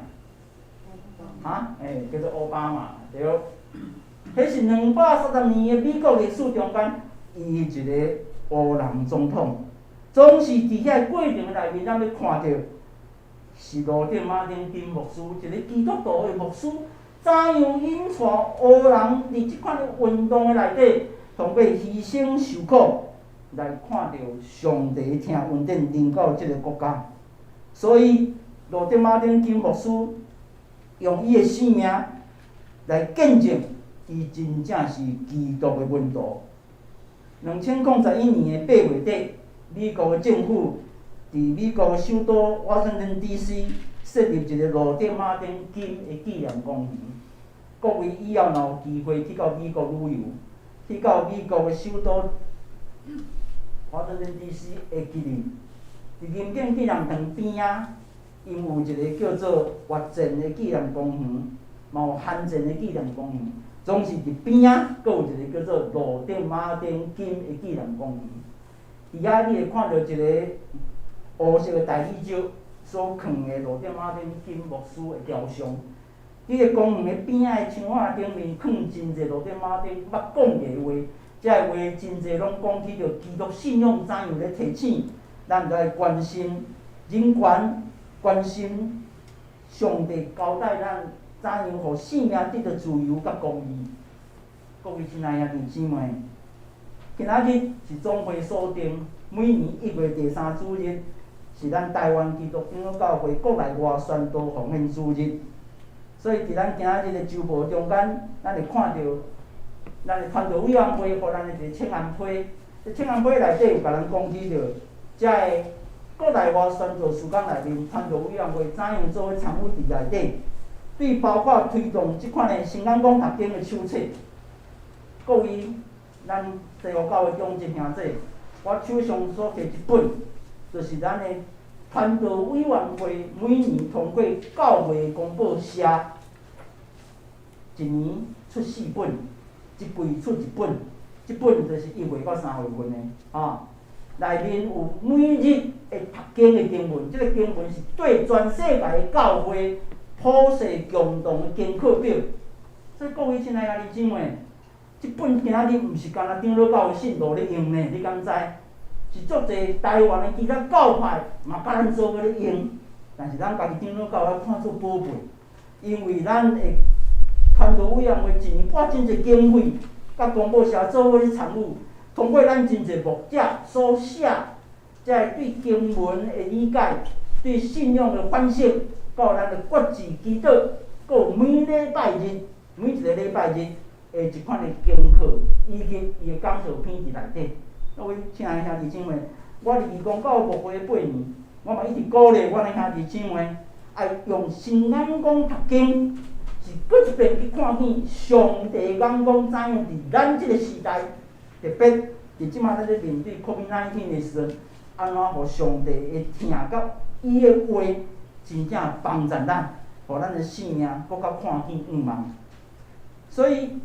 哈？欸，叫做奧巴馬，對。彼是230年的美國歷史中間，伊一个黑人總統。總是佇遐過程內面，咱欲看著是羅德馬丁金牧師，一个基督徒的牧師，怎樣引帶黑人佇這款的運動的內底，通過犧牲受苦，來看著上帝疼恩典臨到這个國家。所以羅德馬丁金牧師用伊的生命來見證，伊真正是基督的門徒。2011年的8月底，美國的政府佇美國的首都華盛頓 D.C. 設立一个羅德馬丁金的紀念公園。各位以後若有機會去到美國旅遊，去到美國的首都華盛頓 D.C. 會記得，佇林肯紀念堂邊仔，𪜶有一个叫做越戰的紀念公園，嘛有韓戰的紀念公園，總是佇邊仔，閣有一个叫做羅德馬丁金的紀念公園。佇遐你會看著一个烏色的大理石所囥的羅德馬丁金牧師的雕像。佇个公園的邊仔的牆仔頂面囥真濟羅德馬丁捌講過的話，這个話真濟攏講起著基督信仰怎樣咧提醒咱來關心人權，關心上帝交代咱怎樣予生命得著自由佮公義。各位親愛兄弟姊妹，今仔日是總會所定，每年1月第三主日是咱台灣基督長老教會國內外宣道奉獻主日。所以佇咱今仔日的週報中間，咱會看著咱的傳道委員會予咱的一个請安批，這請安批內底有共咱講起著，這个國內外宣道事工內面，傳道委員會怎樣做伙參與佇內底，對包括推動這款的新眼光讀經的手冊，各位咱西湖教會長執兄弟，我手上所提這本，就是咱的傳道委員會每年通過教會公報社，一年出四本，一季出一本，這本就是1月到3月份的，啊，內面有每日的讀經的經文，這个經文是對全世界的教會普世共同的經課表。所以各位親愛的兄弟姊妹，這本今仔日毋是干焦長老教會信徒咧用呢，你敢知？是足濟台灣的其他教派嘛，佮咱做伙咧用，但是咱家己長老教會看做寶貝，因為咱的傳道委員會一年撥真濟經費，佮公報社做伙咧參與，通過咱真濟牧者所寫，這个對經文的理解，對信仰的反省，到咱的決志祈禱，閣有每禮拜日，每一个禮拜日的一款的經課，以及伊的講道片佇內底。各位親愛兄弟姊妹，我佇義工到牧會8年，我嘛一直鼓勵阮的兄弟姊妹，愛用新眼光讀經，是閣一遍去看見上帝眼光怎樣佇咱這个時代，特別佇這馬咱咧面對 COVID-19 的時陣，按怎予上帝的疼佮伊的話，真正幫助咱，予咱的生命閣較看見向望。所以，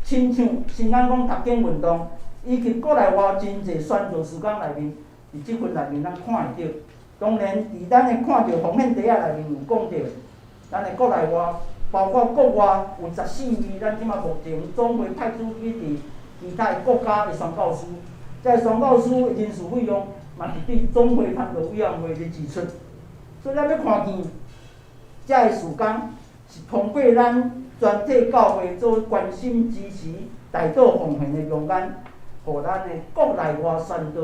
親像新眼光讀經運動，以及國內外真濟宣道事工內面，佇這份內面咱看會著。當然，佇咱的看著奉獻袋仔內面有講著，咱的國內外，包括國外有14位，咱這馬目前總會派出去佇其他的國家的宣教師，這个宣教師的人事費用，嘛是對總會傳道委員會咧支出。所以咱欲看見，這个事工是通過咱全體教會做關心支持、代禱奉獻的中間，予咱的國內外宣道，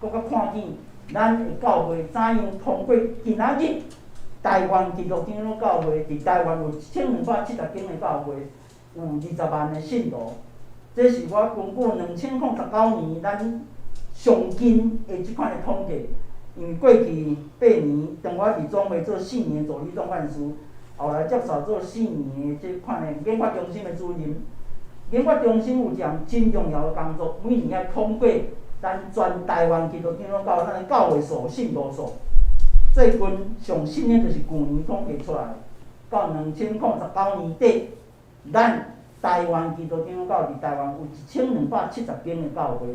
閣較看見咱的教會怎樣通過今仔日台灣基督長老教會佇台灣有1270間的教會，有20萬的信徒。這是我根據2019年咱上近的這款的統計。因為過去8年，當我佇總會做四年助理總幹事，後來接受做四年的這款的研發中心的主任。研發中心有一項真重要的工作，每年愛統計咱全台灣基督長老教會咱的教會數、信徒數。最近上新的就是舊年統計出來，到2019年底，咱台灣基督長老教佇台灣有1270間的教會，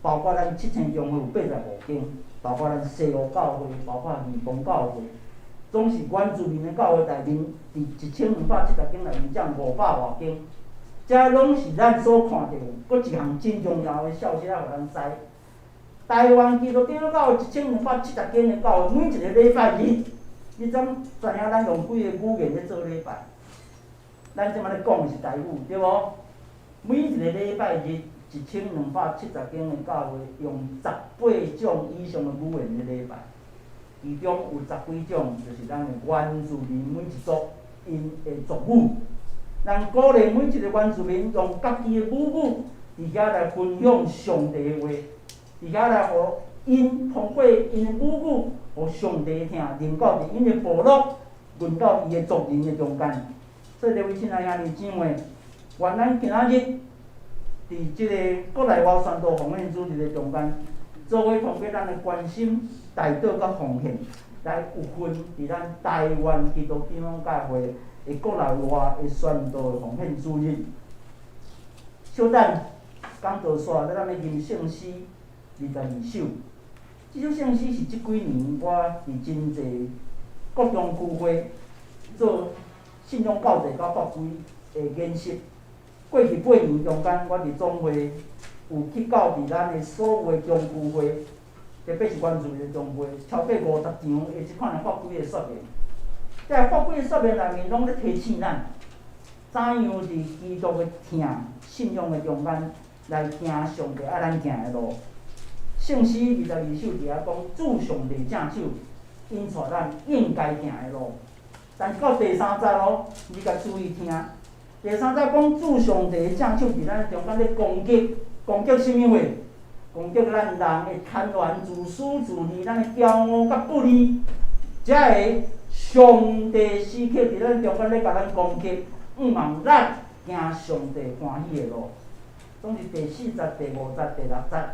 包括咱七星教會有85間，包括咱西湖教會，包括義豐教會，總是原住民的教會內面，佇1270間內面佔500外間。這攏是咱所看著，閣一項真重要的消息，愛予咱知。台灣基督長老教會1270間的教會，每一個禮拜日，你怎知影咱用幾个語言咧做禮拜？咱這擺咧講的是台語，對無？每一個禮拜日，1270間的教會用18種以上的語言咧禮拜，其中有十幾種就是咱的原住民每一族𪜶的族語。咱鼓勵每一個原住民用家己的母語，佇遐來分享上帝的話，佇遐來予𪜶通過𪜶的母語，予上帝聽，臨到佇𪜶的部落，輪到伊的族人的中間。所以，這位親愛兄弟姊妹，願咱今仔日佇這个國內外宣道奉獻主日的中間，做伙通過咱的關心、代禱佮奉獻，來有份佇咱台灣基督長老教會的國內外的宣道奉獻主日。小等講道煞，咱欲吟聖詩22首。這首聖詩是這幾年我佇真濟各中區會做信仰教育佮法規的研習。過去8年中間，我佇總會有去到佇咱的所有的中區會，特別是原住民的中會，超過50場的這款的法規的說明。這法規的說明內面，攏咧提醒咱，怎樣佇基督的疼、信仰的中間來行上帝愛咱行的路。聖詩22首佇遐講，主上帝正手，引帶咱應該行的路。但是到第三節哦，你共注意聽。第三節講主上帝正手佇咱中間咧攻擊，攻擊啥物貨？攻擊咱人的貪婪、自私自利、咱的驕傲佮不義，這个上帝時刻佇咱中間咧共咱攻擊，向望咱行上帝歡喜的路。總是第四節、第五節、第六節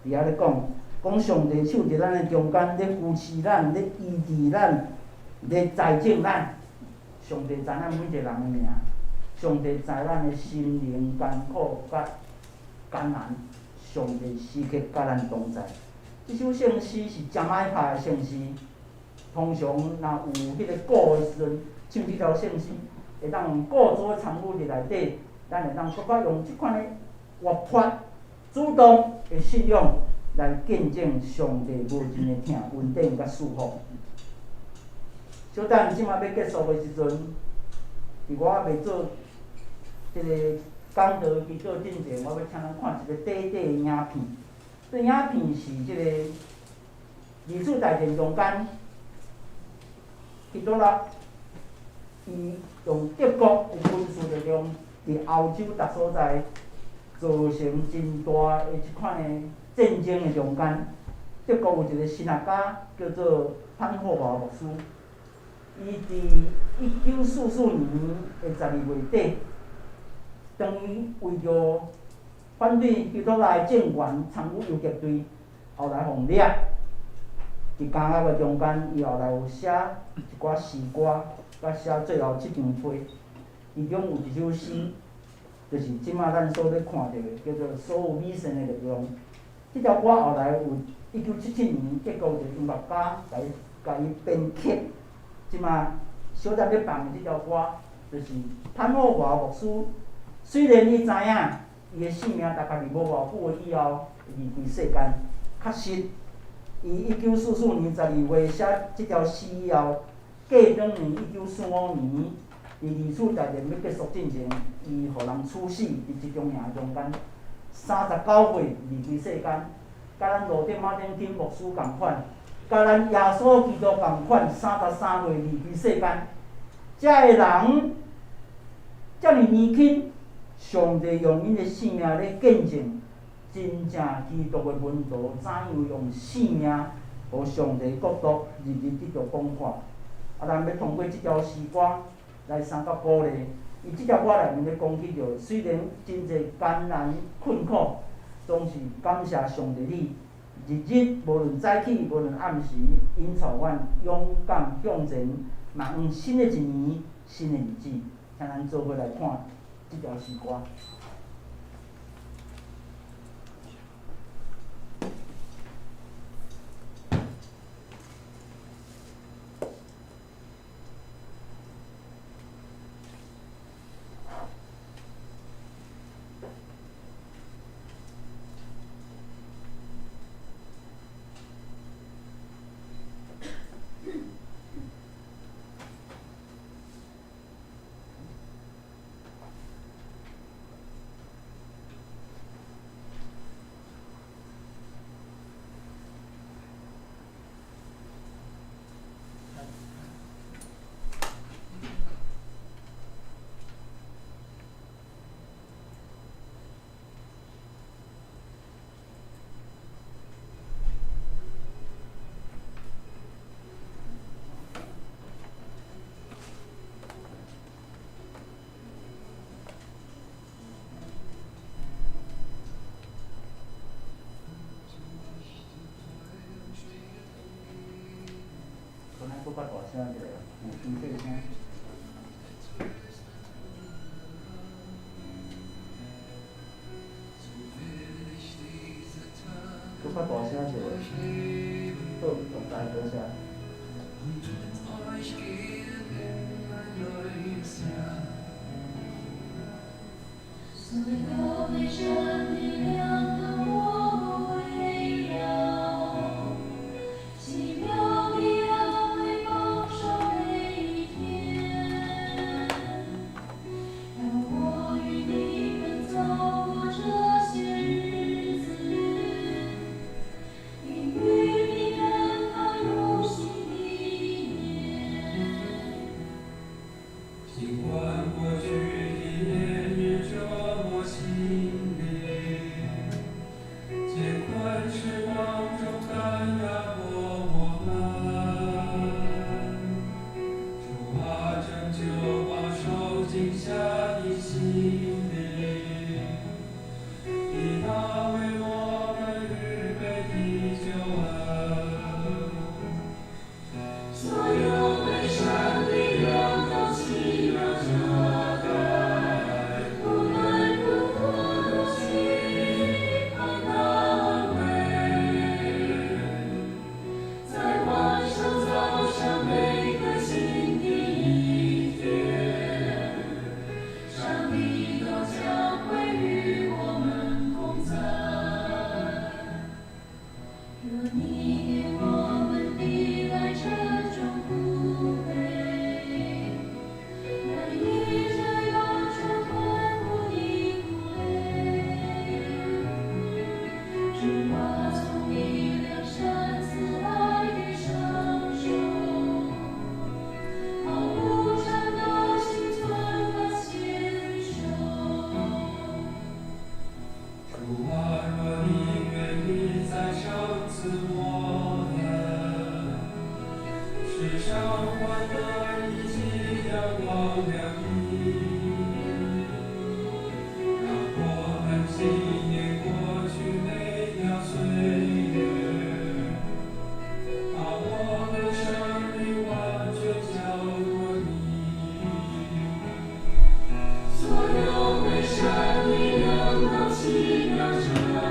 佇遐咧講，講上帝手佇咱的中間咧扶持咱、咧醫治咱、咧栽種咱。上帝知咱每一個人的名，上帝知咱的心靈艱苦佮艱難，上帝時刻佮咱同在。這首聖詩是誠歹拍的聖詩，通常若有彼个鼓的時陣，唱這條聖詩，會當用鼓組參與佇內底，咱會當閣較用這款的活潑、主動的信仰來見證上帝無盡的疼、恩典佮祝福。小等這馬欲結束的時陣，佇我猶未做這个講道祈禱進前，我欲請咱看一个短短的影片。這影片是這个二次大戰中間，希特勒伊用德國的軍事力量，佇歐洲逐所在造成真大的這款的戰爭的中間，德國有一个神學家叫做潘霍華牧師。伊佇1944年的12月底，當伊為著反對希特勒政權參與游擊隊，後來予掠。佇監獄的中間，伊後來有寫一寡詩歌，佮寫最後這張批。其中有一首詩，就是這馬咱所咧看著的，叫做《所有美善的力量》。這條歌後來有1977年德國一个音樂家來共伊編曲。這馬小等欲放的這條歌，就是潘霍華牧師。雖然伊知影伊的性命大概佇無偌久以後離開世間，確實，伊1944年12月寫這條詩以後，過兩年1945年，佇二次大戰欲結束進前，伊予人處死佇集中營中間，39歲離開世間，佮咱路德馬丁金牧師仝款。佮咱耶穌基督仝款，33歲離開世間，這个人遮爾年輕，上帝用𪜶的性命咧見證真正基督的門徒怎樣用性命，予上帝國度日日得著廣闊。啊，咱欲通過這條詩歌來相佮鼓勵。伊這條歌內面咧講起著，雖然真濟艱難困苦，總是感謝上帝你。日日無論早起，無論暗時，引導阮勇敢向前，嘛向新的一年、新的日子，請咱做伙來看這條詩歌。閣較大聲一下，有傷細聲。閣較大聲一下，好，大多聲。所有被神力量的我不為了，奇妙的安慰保守每一天，讓我與你們走過這些日子，應與你們踏入新的一年。儘管過去的年日折磨心靈，艱困時光重擔壓迫我們，主啊，拯救飽受驚嚇的心靈，以那為我們預備的救恩。所有被神力量都奇妙這愛，無論如何都期盼那安慰，在晚上早上每個新的一天，上帝都將會與我們同在。若你給我們的愛沉重不背，來醫這憂愁痛苦的苦悲。主啊，從你良善慈愛的雙手，毫無顫抖心存感謝的手。主啊，若你願意再賞賜我們，世上歡樂以及陽光亮麗，讓我們紀念過去美妙歲月，把我們生命完全交託你。所有被神力量都奇妙這愛，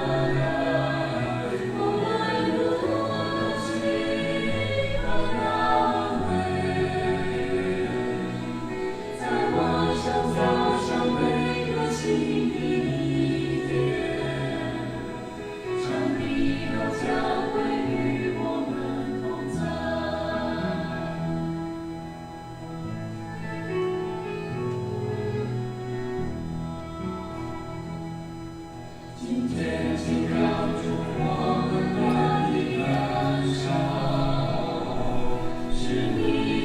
無論如何都期盼那安慰，在晚上早上每個新的一天，上帝都將會與我們同在。今天，請讓主我們斷的感傷，是你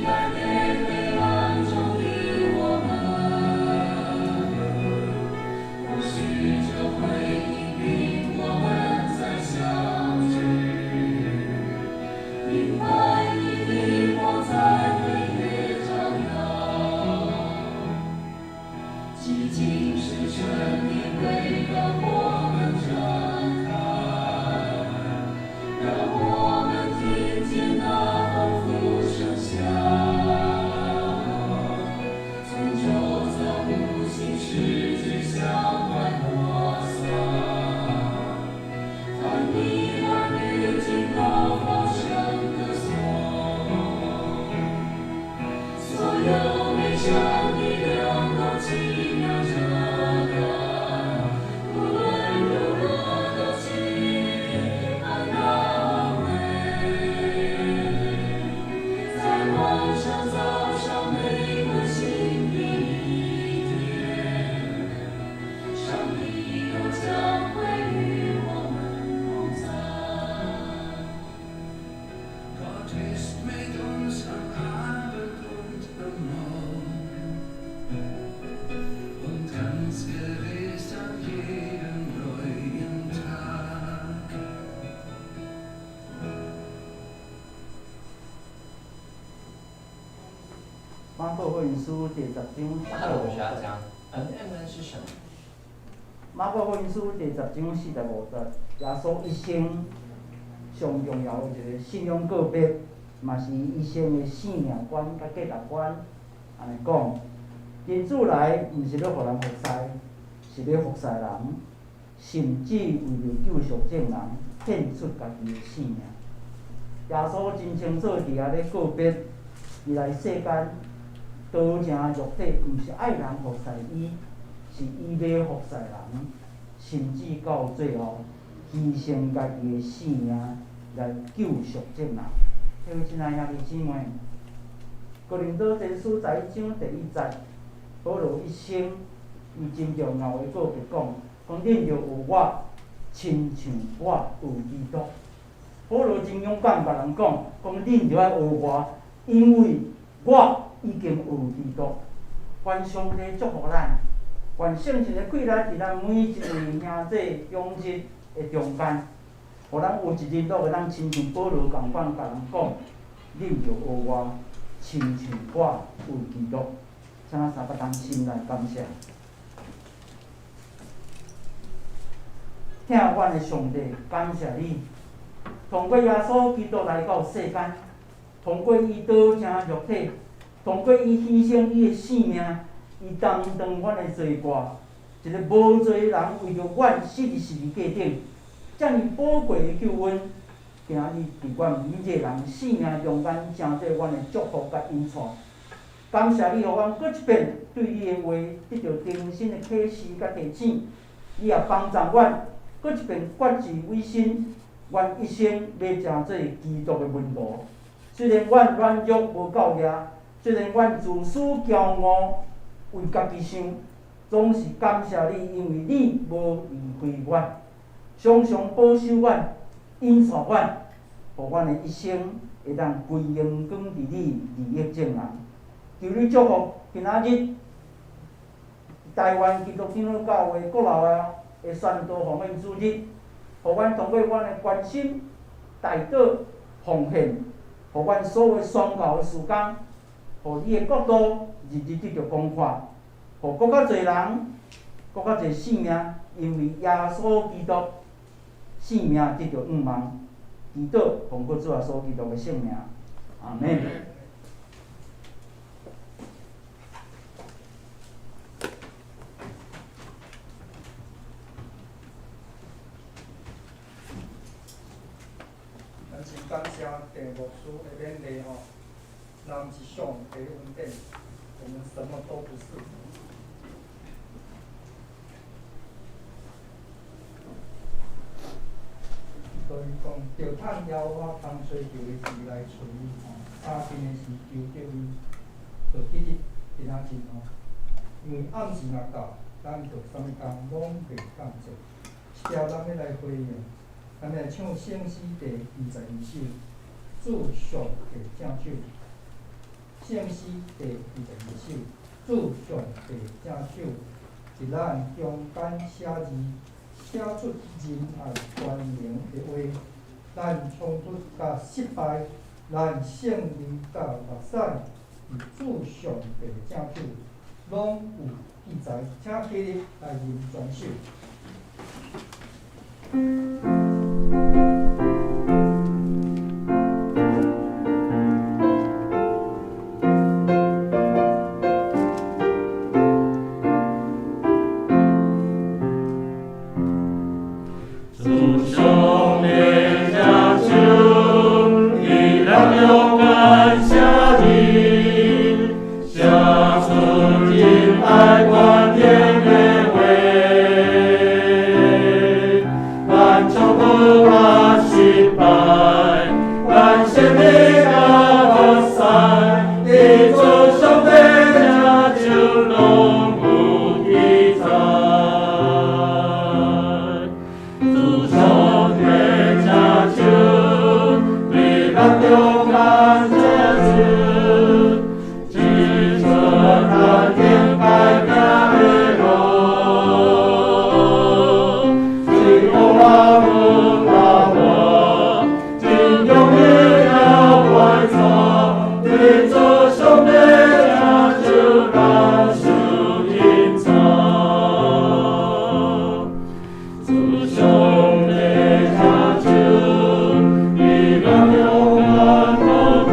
帶給黑暗中的我們。或許這會引領我們再相聚，明白你的光在黑夜照耀。寂靜時神的回讓我們睜開，讓我們聽見那豐富聲響，從周遭無形世界向外播散，凡你兒女盡都高聲歌頌，所有被神力量都奇妙這愛，無論如何都期盼那安慰，在晚上早上每個新的一天，上帝都將會與我們同在。 Gott ist mit uns am Abend und am Morgen und ganz gewiss an jedem neuen Tag. 馬可福音書第10章那我们需要講 NMN 是什麼？馬可福音書第10章45節，耶穌一生上重要的一個信仰告白，嘛是伊一生的性命觀佮價值觀，按呢講，人子來毋是欲予人服侍，是欲服侍人，甚至為著救贖眾人，獻出家己的性命。耶穌真清楚佇遐咧告別，伊來世間道成肉體，毋是愛人服侍伊，是伊欲服侍人，甚至到最後犧牲家己的性命來救贖眾人。各位親愛兄弟姊妹，哥林多前書11章第1節，保羅一生伊真重要的告別講，講恁著學我，親像我學基督。保羅真勇敢，共人講，講恁著愛學我，因為我已經學基督。願上帝祝福咱，願聖神的氣力佇咱每一位兄弟長執的中間，予咱有一日攏會當親像保羅仝款，共人講，恁著學我，親像我學基督。請咱三個同心來感謝。疼阮的上帝，感謝你，通過耶穌基督來到世間，通過伊道成肉體，通過伊犧牲伊的性命，伊擔當阮的罪過，一个無罪人為著阮死佇十字架頂，遮爾寶貴的救恩，今日佇阮每一个人性命中間，成做阮的祝福佮引帶。感謝你，予阮閣一遍對你的話得著更新的啟示佮提醒，你也幫助阮閣一遍決志委身，阮一生欲成做基督的門徒。雖然阮軟弱無夠力，雖然阮自私驕傲，為家己想，總是感謝你，因為你無離開阮，常常保守阮，引帶阮，予阮的一生會當歸榮光佇你，利益眾人。求你祝福今仔日台灣基督長老教會國內的宣道奉獻主日，予阮通過阮的關心、代禱、奉獻，予阮所有宣教的事工，予你的國度日日得著廣闊，予閣較濟人、閣較濟性命，因為耶穌基督性命得著仰望，祈禱奉靠主耶穌基督的聖名，阿們。咱真感謝鄭牧師的勉勵吼，若毋是上帝恩典，我們什麼都不是。所以講，著趁耶和華通揣著的時來揣伊吼，相近的時求著伊，就記得今仔日吼，因為暗時若到，咱就啥物工攏袂當做。這條咱欲來回應，咱來唱聖詩第22首，主上帝正手。聖詩第22首，主上帝正手，佇咱中間寫字，寫出仁愛權能的話，咱衝突佮失敗，咱勝利佮目屎，佇主上帝正手，攏有記載，請起立來認全首。主上帝正手，伫咱中間寫字，寫出仁愛權能的話，咱衝突佮失敗，咱勝利佮目屎，佇主上帝正手攏有記載。主上帝正手，佇咱中間寫字，指出咱應該行的路。雖烏暗昏暗，真容易行歪錯，佇主上帝正手，咱受引導。主上帝正手，佇咱中間土地，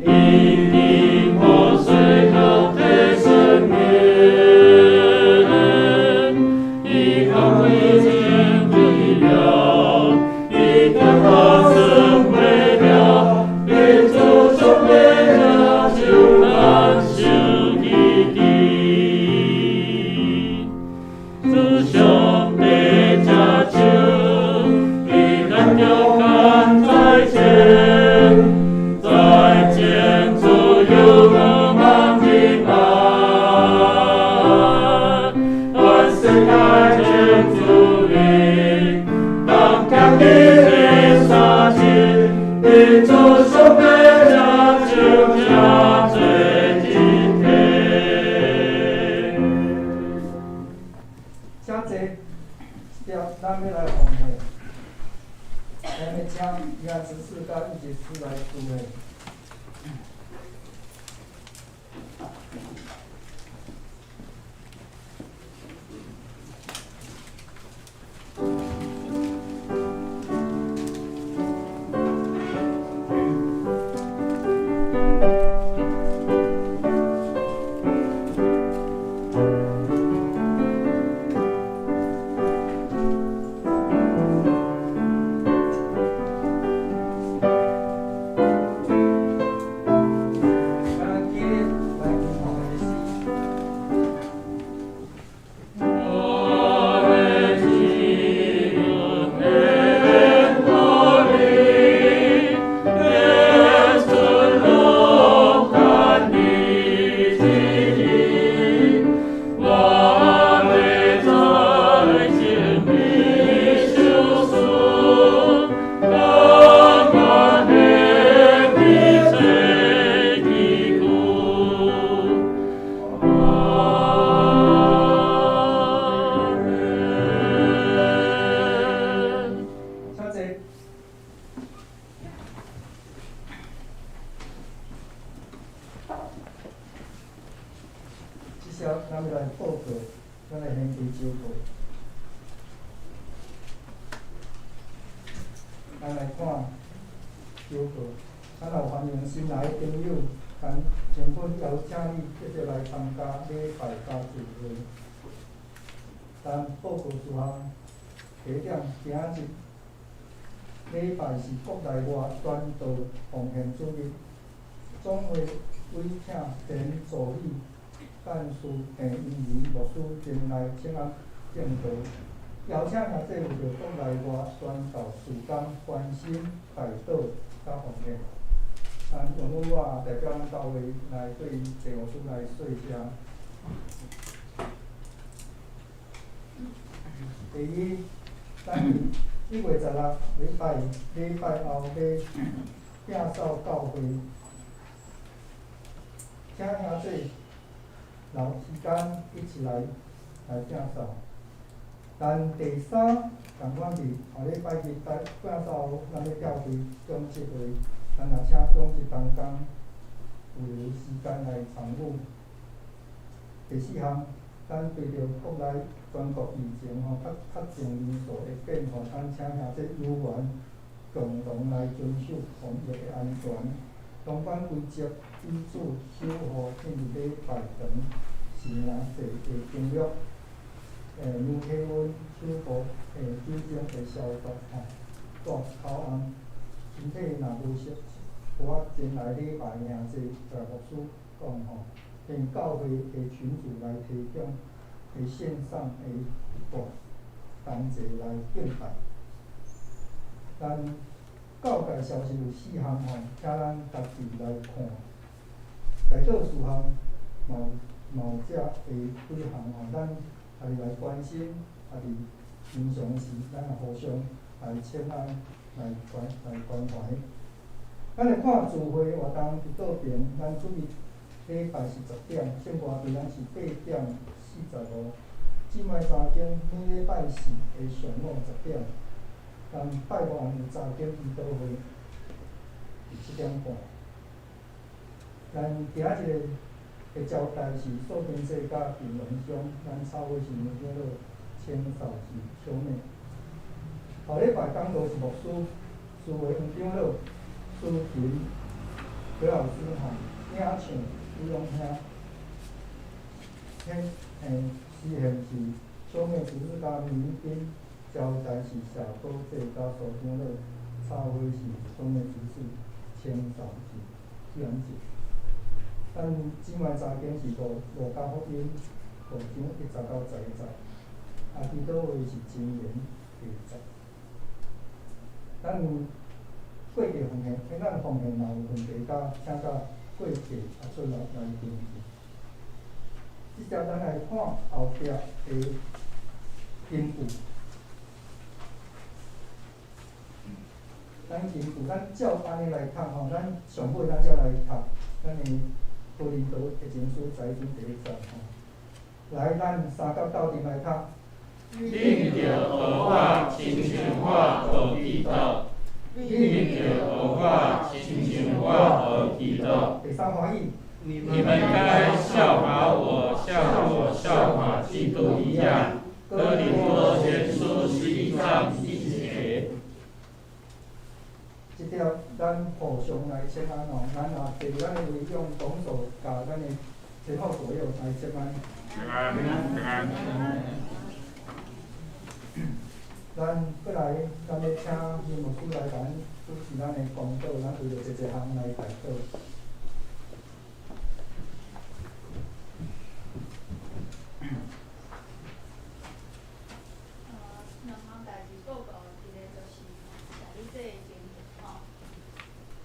已经破碎后的生命，依靠你坚的力量，你的话成为了，愿主上帝的手咱受基地，主上帝这手，伫咱中间再见，再见主有我们的爱，全世界见主荣，当强你的杀气，愿主上帝这手这做一体。请坐，接咱欲来奉献，咱欲请亚执事佮一执事来聚会。咱起立来听奉献的诗。我的心的活力，耶稣落单的旨意，我要再见你受死，甘愿的一切的苦。阿门。请坐。这下咱欲来报告，咱来献祭祷告。咱来看祷告，咱也欢迎新来的朋友，咱诚恳邀请你继续来参加礼拜佮聚会。咱报告事项，第一点，今仔日礼拜是国内外传道奉献主日，总会委请前助理干事郑英仪牧师前来请安证道，邀请兄弟为著国内外传道事工关心、代祷佮奉献。咱容我代表咱教会来对郑牧师来说声。第一，咱1月16礼拜礼拜后欲摒扫教会，请兄弟留时间一起来摒扫。咱第三，仝款伫后礼拜日来摒扫后，咱欲召开长执会，咱也请长执同工有留时间来参与。第四项，咱对著国内全国疫情吼，确确诊人数的变化，咱请兄弟有缘共同来遵守防疫的安全，相关规则，彼此守护进入礼拜堂实名制的承诺。量体温、手部酒精的消毒吼，戴口罩，身体若无适，无法前来礼拜的兄弟，共牧师讲吼，并教会的群组来提供的线上的直播，同齐来敬拜。咱教界消息有四项吼，请咱家己来看。代祷事项嘛有这下几项吼，咱家己来关心，家己平常时咱也互相来请安，来关怀。咱来看聚会活动伫倒边，咱主日礼拜是10点，圣歌队咱是8:45。姊妹查经每礼拜四的上午10点，咱拜五暗有查经祈祷会，伫7点半。咱今仔日的招待是素冰祭佮平龙乡，咱草会是黄长老，清扫是小妹。后礼拜讲道是牧师，司会黄长老，苏琴何老师吼，领唱李勇兄，迄诗献是小妹执事甲民兵，交代是谢宝济佮苏长乐，插花是小妹执事，清扫是许安杰。咱姊妹查经是路加福音5章1节到11节，啊，祈祷话是箴言8节。咱过客奉献，咱奉献若有问题，佮请佮过客啊出来来登记。这节咱来看后壁的金句。咱金句，咱照按呢来读吼，咱上尾咱才来读咱的哥林多的前书11章第1节吼。来，咱三甲斗阵来读。恁著学我，亲像我学基督。恁著学我，亲像我学基督。第三欢喜。你們該效法我，像我效法基督一樣。哥林多前書11章1節。這條咱互相來請安吼，咱也坐咱的位用拱手，共咱的前後左右來請安。平安，平安。咱過來，咱欲請林牧師來共咱主持咱的公禱，咱為著這一項來代禱。兩項代誌報告，一个就是謝你這个情形吼。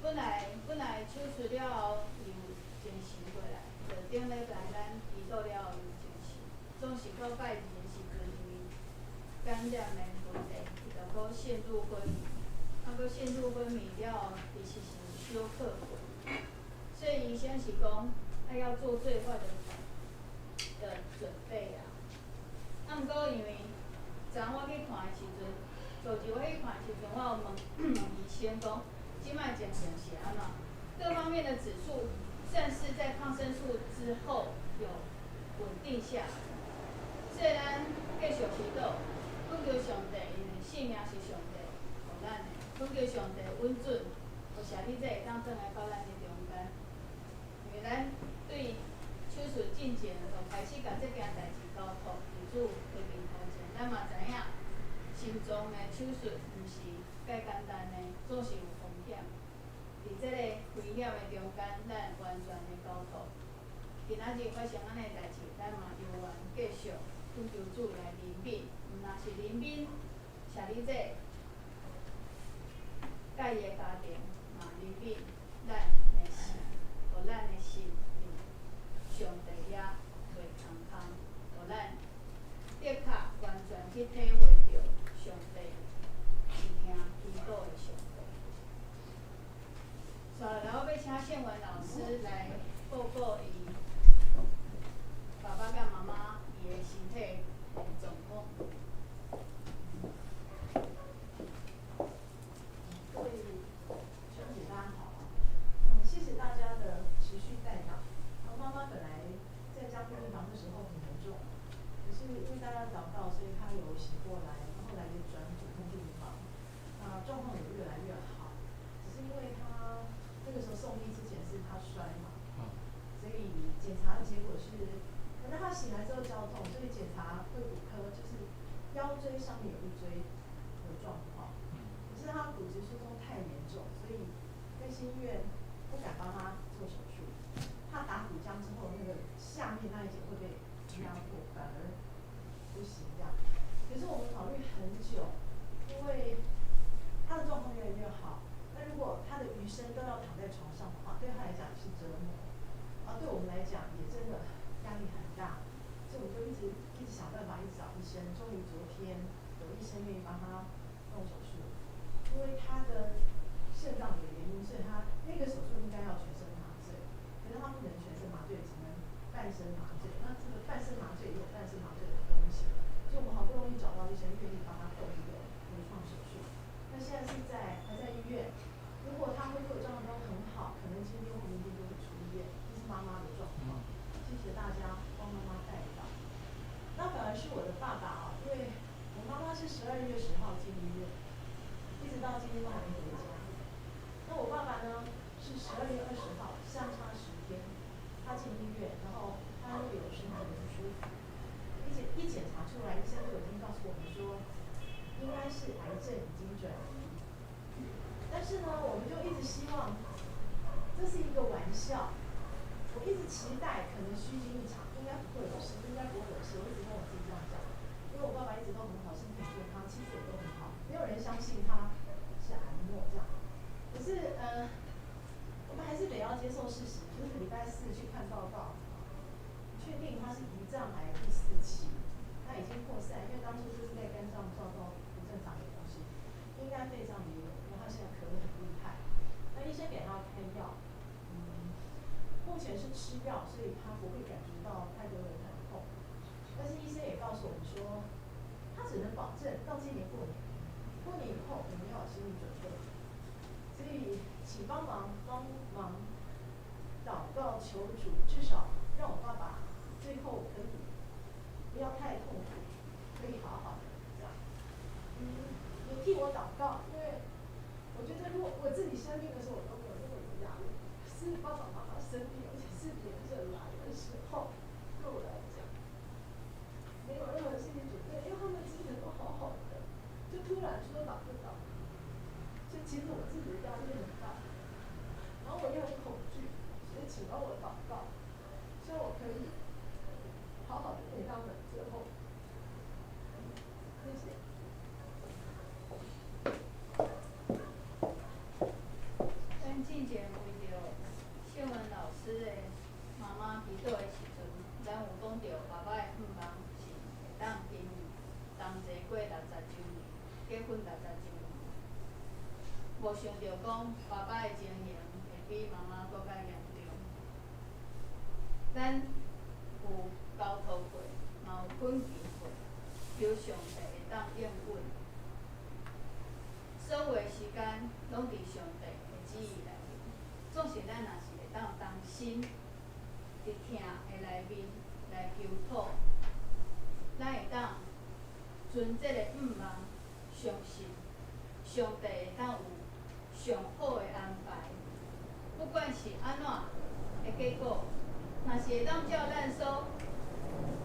本來手術了後，伊有精神過來，就頂禮拜咱祈禱了後，伊有精神。總是到拜二的時陣，因為感染的問題，伊就閣陷入昏迷。啊，閣陷入昏迷了後，其實是有休克過。所以醫生是講，愛要做最壞的準備啊。啊，毋過因為昨我去看的時陣，昨日我去看的時陣，我有問問醫生講，這擺情形是按怎？各方面的指數算是在抗生素之後有穩定下來。所以咱繼續祈禱，懇求上帝，因為性命是上帝予咱的，懇求上帝允准，予謝你這會當轉來到咱的中間。因為咱對手術進前就開始共這件代誌交託佇主的面頭前，咱嘛知影心臟的手術毋是介簡單的，總是有風險。佇這個危險的中間，咱完全的交託。今仔日發生按呢代誌，咱嘛猶原繼續懇求主來憐憫，毋若是憐憫謝你這佮伊的家庭，嘛憐憫咱的心，予咱的心佇上帝遐袂空空，予咱的確完全去體會著上帝是聽祈禱的上帝。紲落來，我欲請憲文老師來報告伊爸爸佮媽媽伊的身體的狀況。各位兄姐，大家好。謝謝大家的持續代禱。媽媽本來在加護病房的時候很嚴重，可是因為大家禱告，所以她有醒過來，後來也轉普通病房，那狀況也越來越好。只是因為她那個時候送醫之前是她摔嘛，所以檢查的結果是，可能她醒來之後絞痛，所以檢查會骨科就是腰椎上面有一椎有狀況，可是她骨質疏鬆太嚴重，所以衛生醫院不敢幫她做手術，怕打骨漿之後那個下面那一節會被壓迫，反而不行這樣。可是我們考慮很久，因為她的狀況越來越好，那如果她的餘生都要躺在床上的話，對她來講是折磨，啊，對我們來講也真的壓力很大，所以我們就一直一直想辦法，一直找醫生。終於昨天有醫生願意幫她動手術，因為她的腎臟的原因，所以她那個手術應該要全身麻醉，可是她不能全身麻醉，只能半身麻醉。那這個半身麻醉也有半身麻醉的風險，所以我們好不容易找到醫生願意幫她動一個出來，醫生就已經告訴我們說，應該是癌症已經轉移。但是呢，我們就一直希望這是一個玩笑，我一直期待可能虛驚一場，應該不會有事，應該不會有事。我一直跟我自己這樣講，因為我爸爸一直都很好，身體健康，妻子也都很好，沒有人相信他是癌末這樣。可是，我們還是得要接受事實，就是禮拜四去看報告，確定他是胰臟癌第四期，那已經擴散，因為當初就是在肝臟照到不正常的東西，應該肺臟也有，因為他現在咳得很厲害。那醫生給他開藥，目前是吃藥，所以他不會感覺到太多的疼痛。但是醫生也告訴我們說，他只能保證到今年過年，過年以後我們要有心理準備。所以，請幫忙幫忙禱告求主，至少讓我爸爸最後可以不要太痛苦，可以好好的這樣。也替我禱告，因為我覺得如果我自己生病的時候，我都沒有那麼有壓力。是爸爸媽媽生病，而且是連著來的時候，對我來講，沒有任何心理準備，因為他們之前都好好的，就突然說倒就倒。所以其實我自己的壓力很大，然後我也很恐懼，所以請幫我禱告，希望我可以好好的陪他們最後。謝謝。咱進前為著秀文老師的媽媽祈禱的時陣，咱有講著爸爸的願望是會當跟伊同齊過60週年，結婚60週年。無想著講爸爸的情形會比媽媽閣較嚴重。咱有交託過，嘛有懇求過，求上帝會當應允。所有的時間攏佇上帝的旨意內面。總是咱若是會當同心佇疼的內面來求討，咱會當存這個願望，相信上帝會當有上好的安排。不管是按怎的結果，若是會當照咱所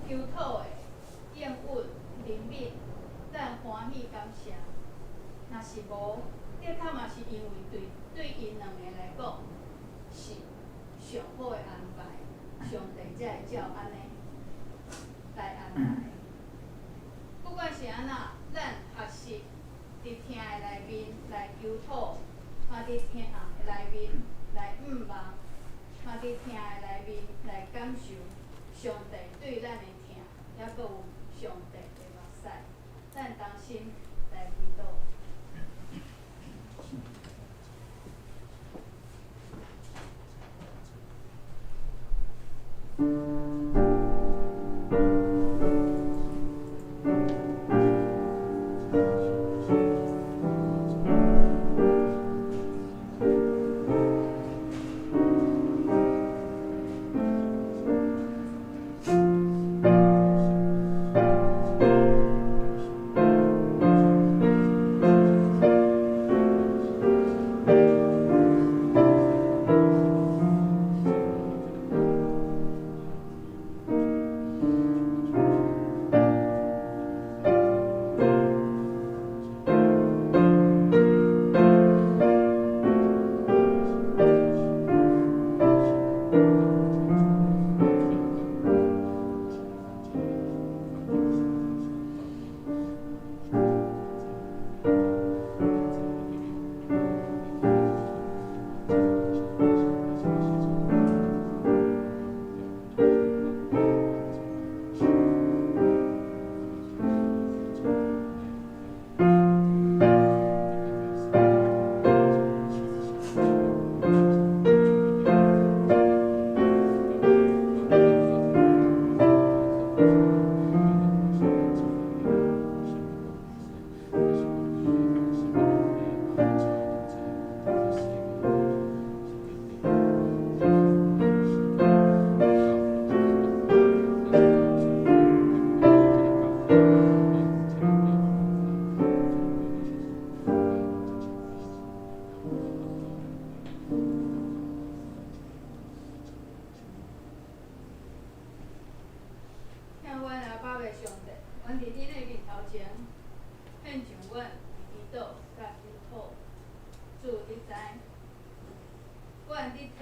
求討的應允憐憫，咱歡喜感謝。若是無，的確嘛是因為對𪜶兩個來講是上好的安排，上帝才會照按呢來安排。不管是按怎，咱學習佇疼的內面來求討，嘛佇疼的內面來向望，嘛佇疼的內面來感受上帝對咱的疼，猶閣有上帝的目屎，咱同心來祈禱。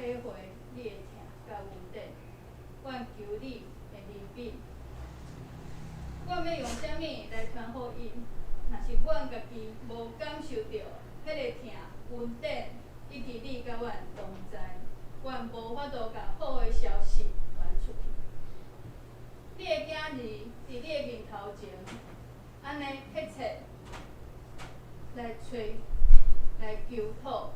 體會你的疼佮恩典，阮求你的憐憫。阮欲用啥物來傳福音？若是阮家己無感受著彼个疼、恩典，以及你佮阮同在，阮無法度共好的消息傳出去。你的囝兒佇你的面頭前，按呢迫切來揣、來求討，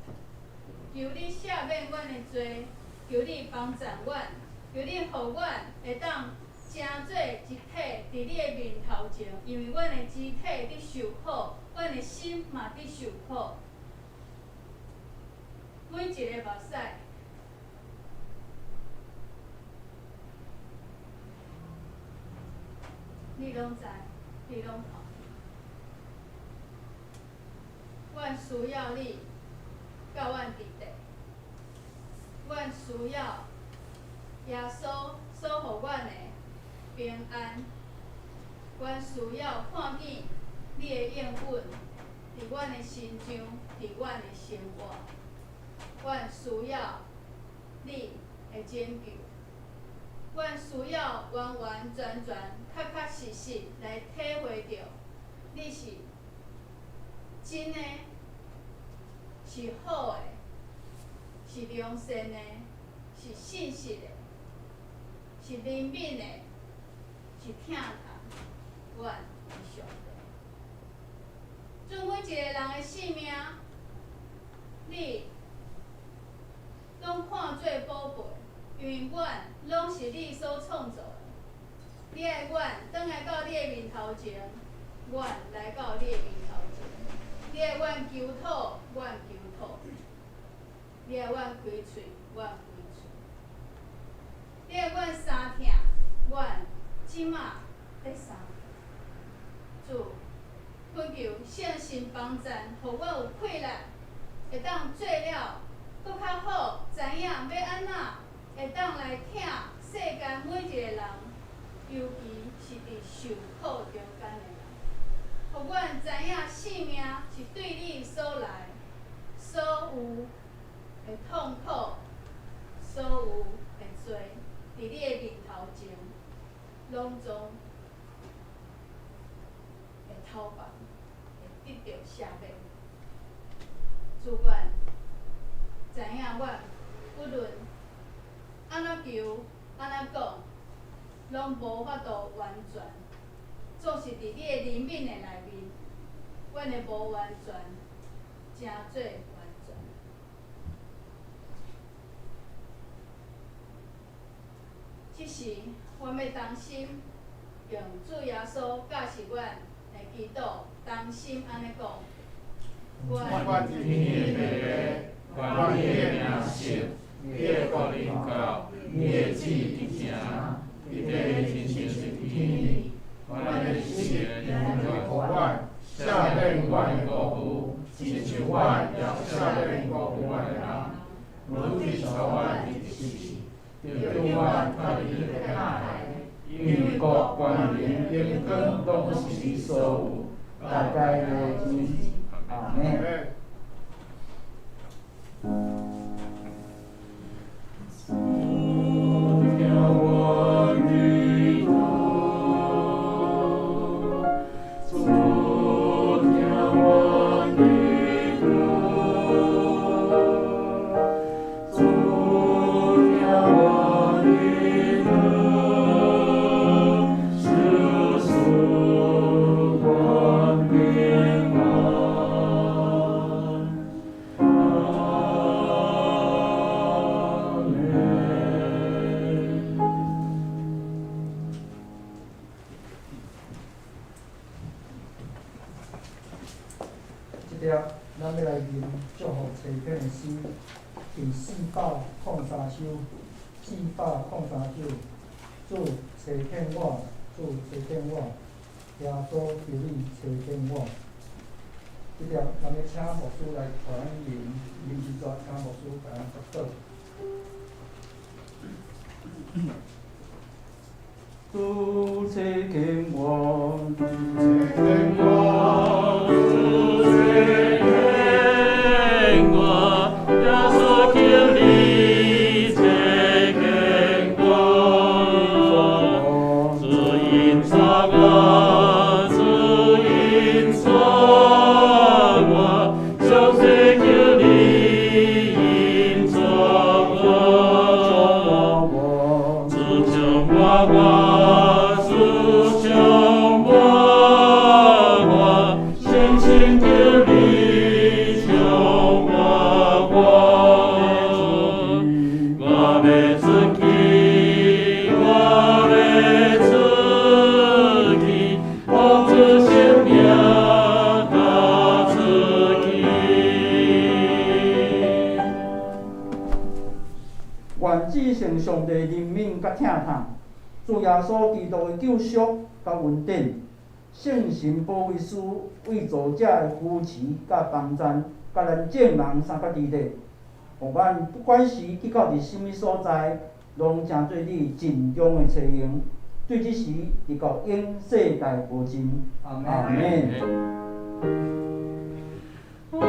求你赦免阮的罪，求你幫贊阮，求你予阮會當成做一體佇你的面頭前，因為阮的肢體佇受苦，阮的心嘛佇受苦。每一个目屎，你攏知，你攏看。阮需要你，佮阮佇底。阮需要耶穌所予阮的平安。阮需要看見你的應允佇阮的身上，佇阮的生活。阮需要你的拯救。阮需要完完全全、確確實實來體會著你是真的，是好的，是良善的，是信實的，是憐憫的，是疼痛阮的上帝。主，每一個人的性命，你攏看做寶貝，因為阮攏是你所創造的。你愛阮轉來到你的面頭前，阮來到你的面頭前。你愛阮求討，阮求討；你愛阮開喙，阮開喙。你愛阮相疼，阮這馬咧相疼。主，懇求聖神幫贊，予阮有氣力，會當做了閣較好，知影欲按怎會當來疼世間每一個人，尤其是佇受苦中間的人。予阮知影性命是對你所來，所有的痛苦，所有的罪，佇你的面頭前，攏總會討放，會得著赦免。主，阮知影阮不論按怎求、按怎講，攏無法度完全。總是佇你的憐憫的內面，阮的無完全，成做完全。這時，阮欲同心用主耶穌教示阮的祈禱，同心按呢講。阮佇天的父，願你的名聖，你的國臨到，你的旨意行，佇地親像是佇天。阮的食予阮，赦免阮的過誤，親像阮也赦免過誤阮的人。毋准帶阮入試，拯救阮脫離彼個害。因為國、權柄、榮光攏是你所有，代代無盡。阿們。主聽阮祈禱，主聽阮祈禱，主聽阮祈禱，求賜阮平安。阿們。這粒咱欲來吟祝福齊編的詩，第403首，403首。主差遣我，主差遣我，耶穌求你差遣我。這粒咱欲請牧師來帶咱吟，吟一逝，請牧師共咱祝禱。主差遣我，主差遣我，主差遣我，耶穌求你。欲出去，我欲出去，奉主聖名踏出去。願至聖上帝憐憫佮疼痛，主耶穌基督的救贖佮恩典，聖神保惠師為造者的扶持佮幫贊，佮咱眾人相佮佇咧，予咱不管是去到佇啥物所在，攏成做你盡忠的差役。對這時，直到永世代無盡。阿門。我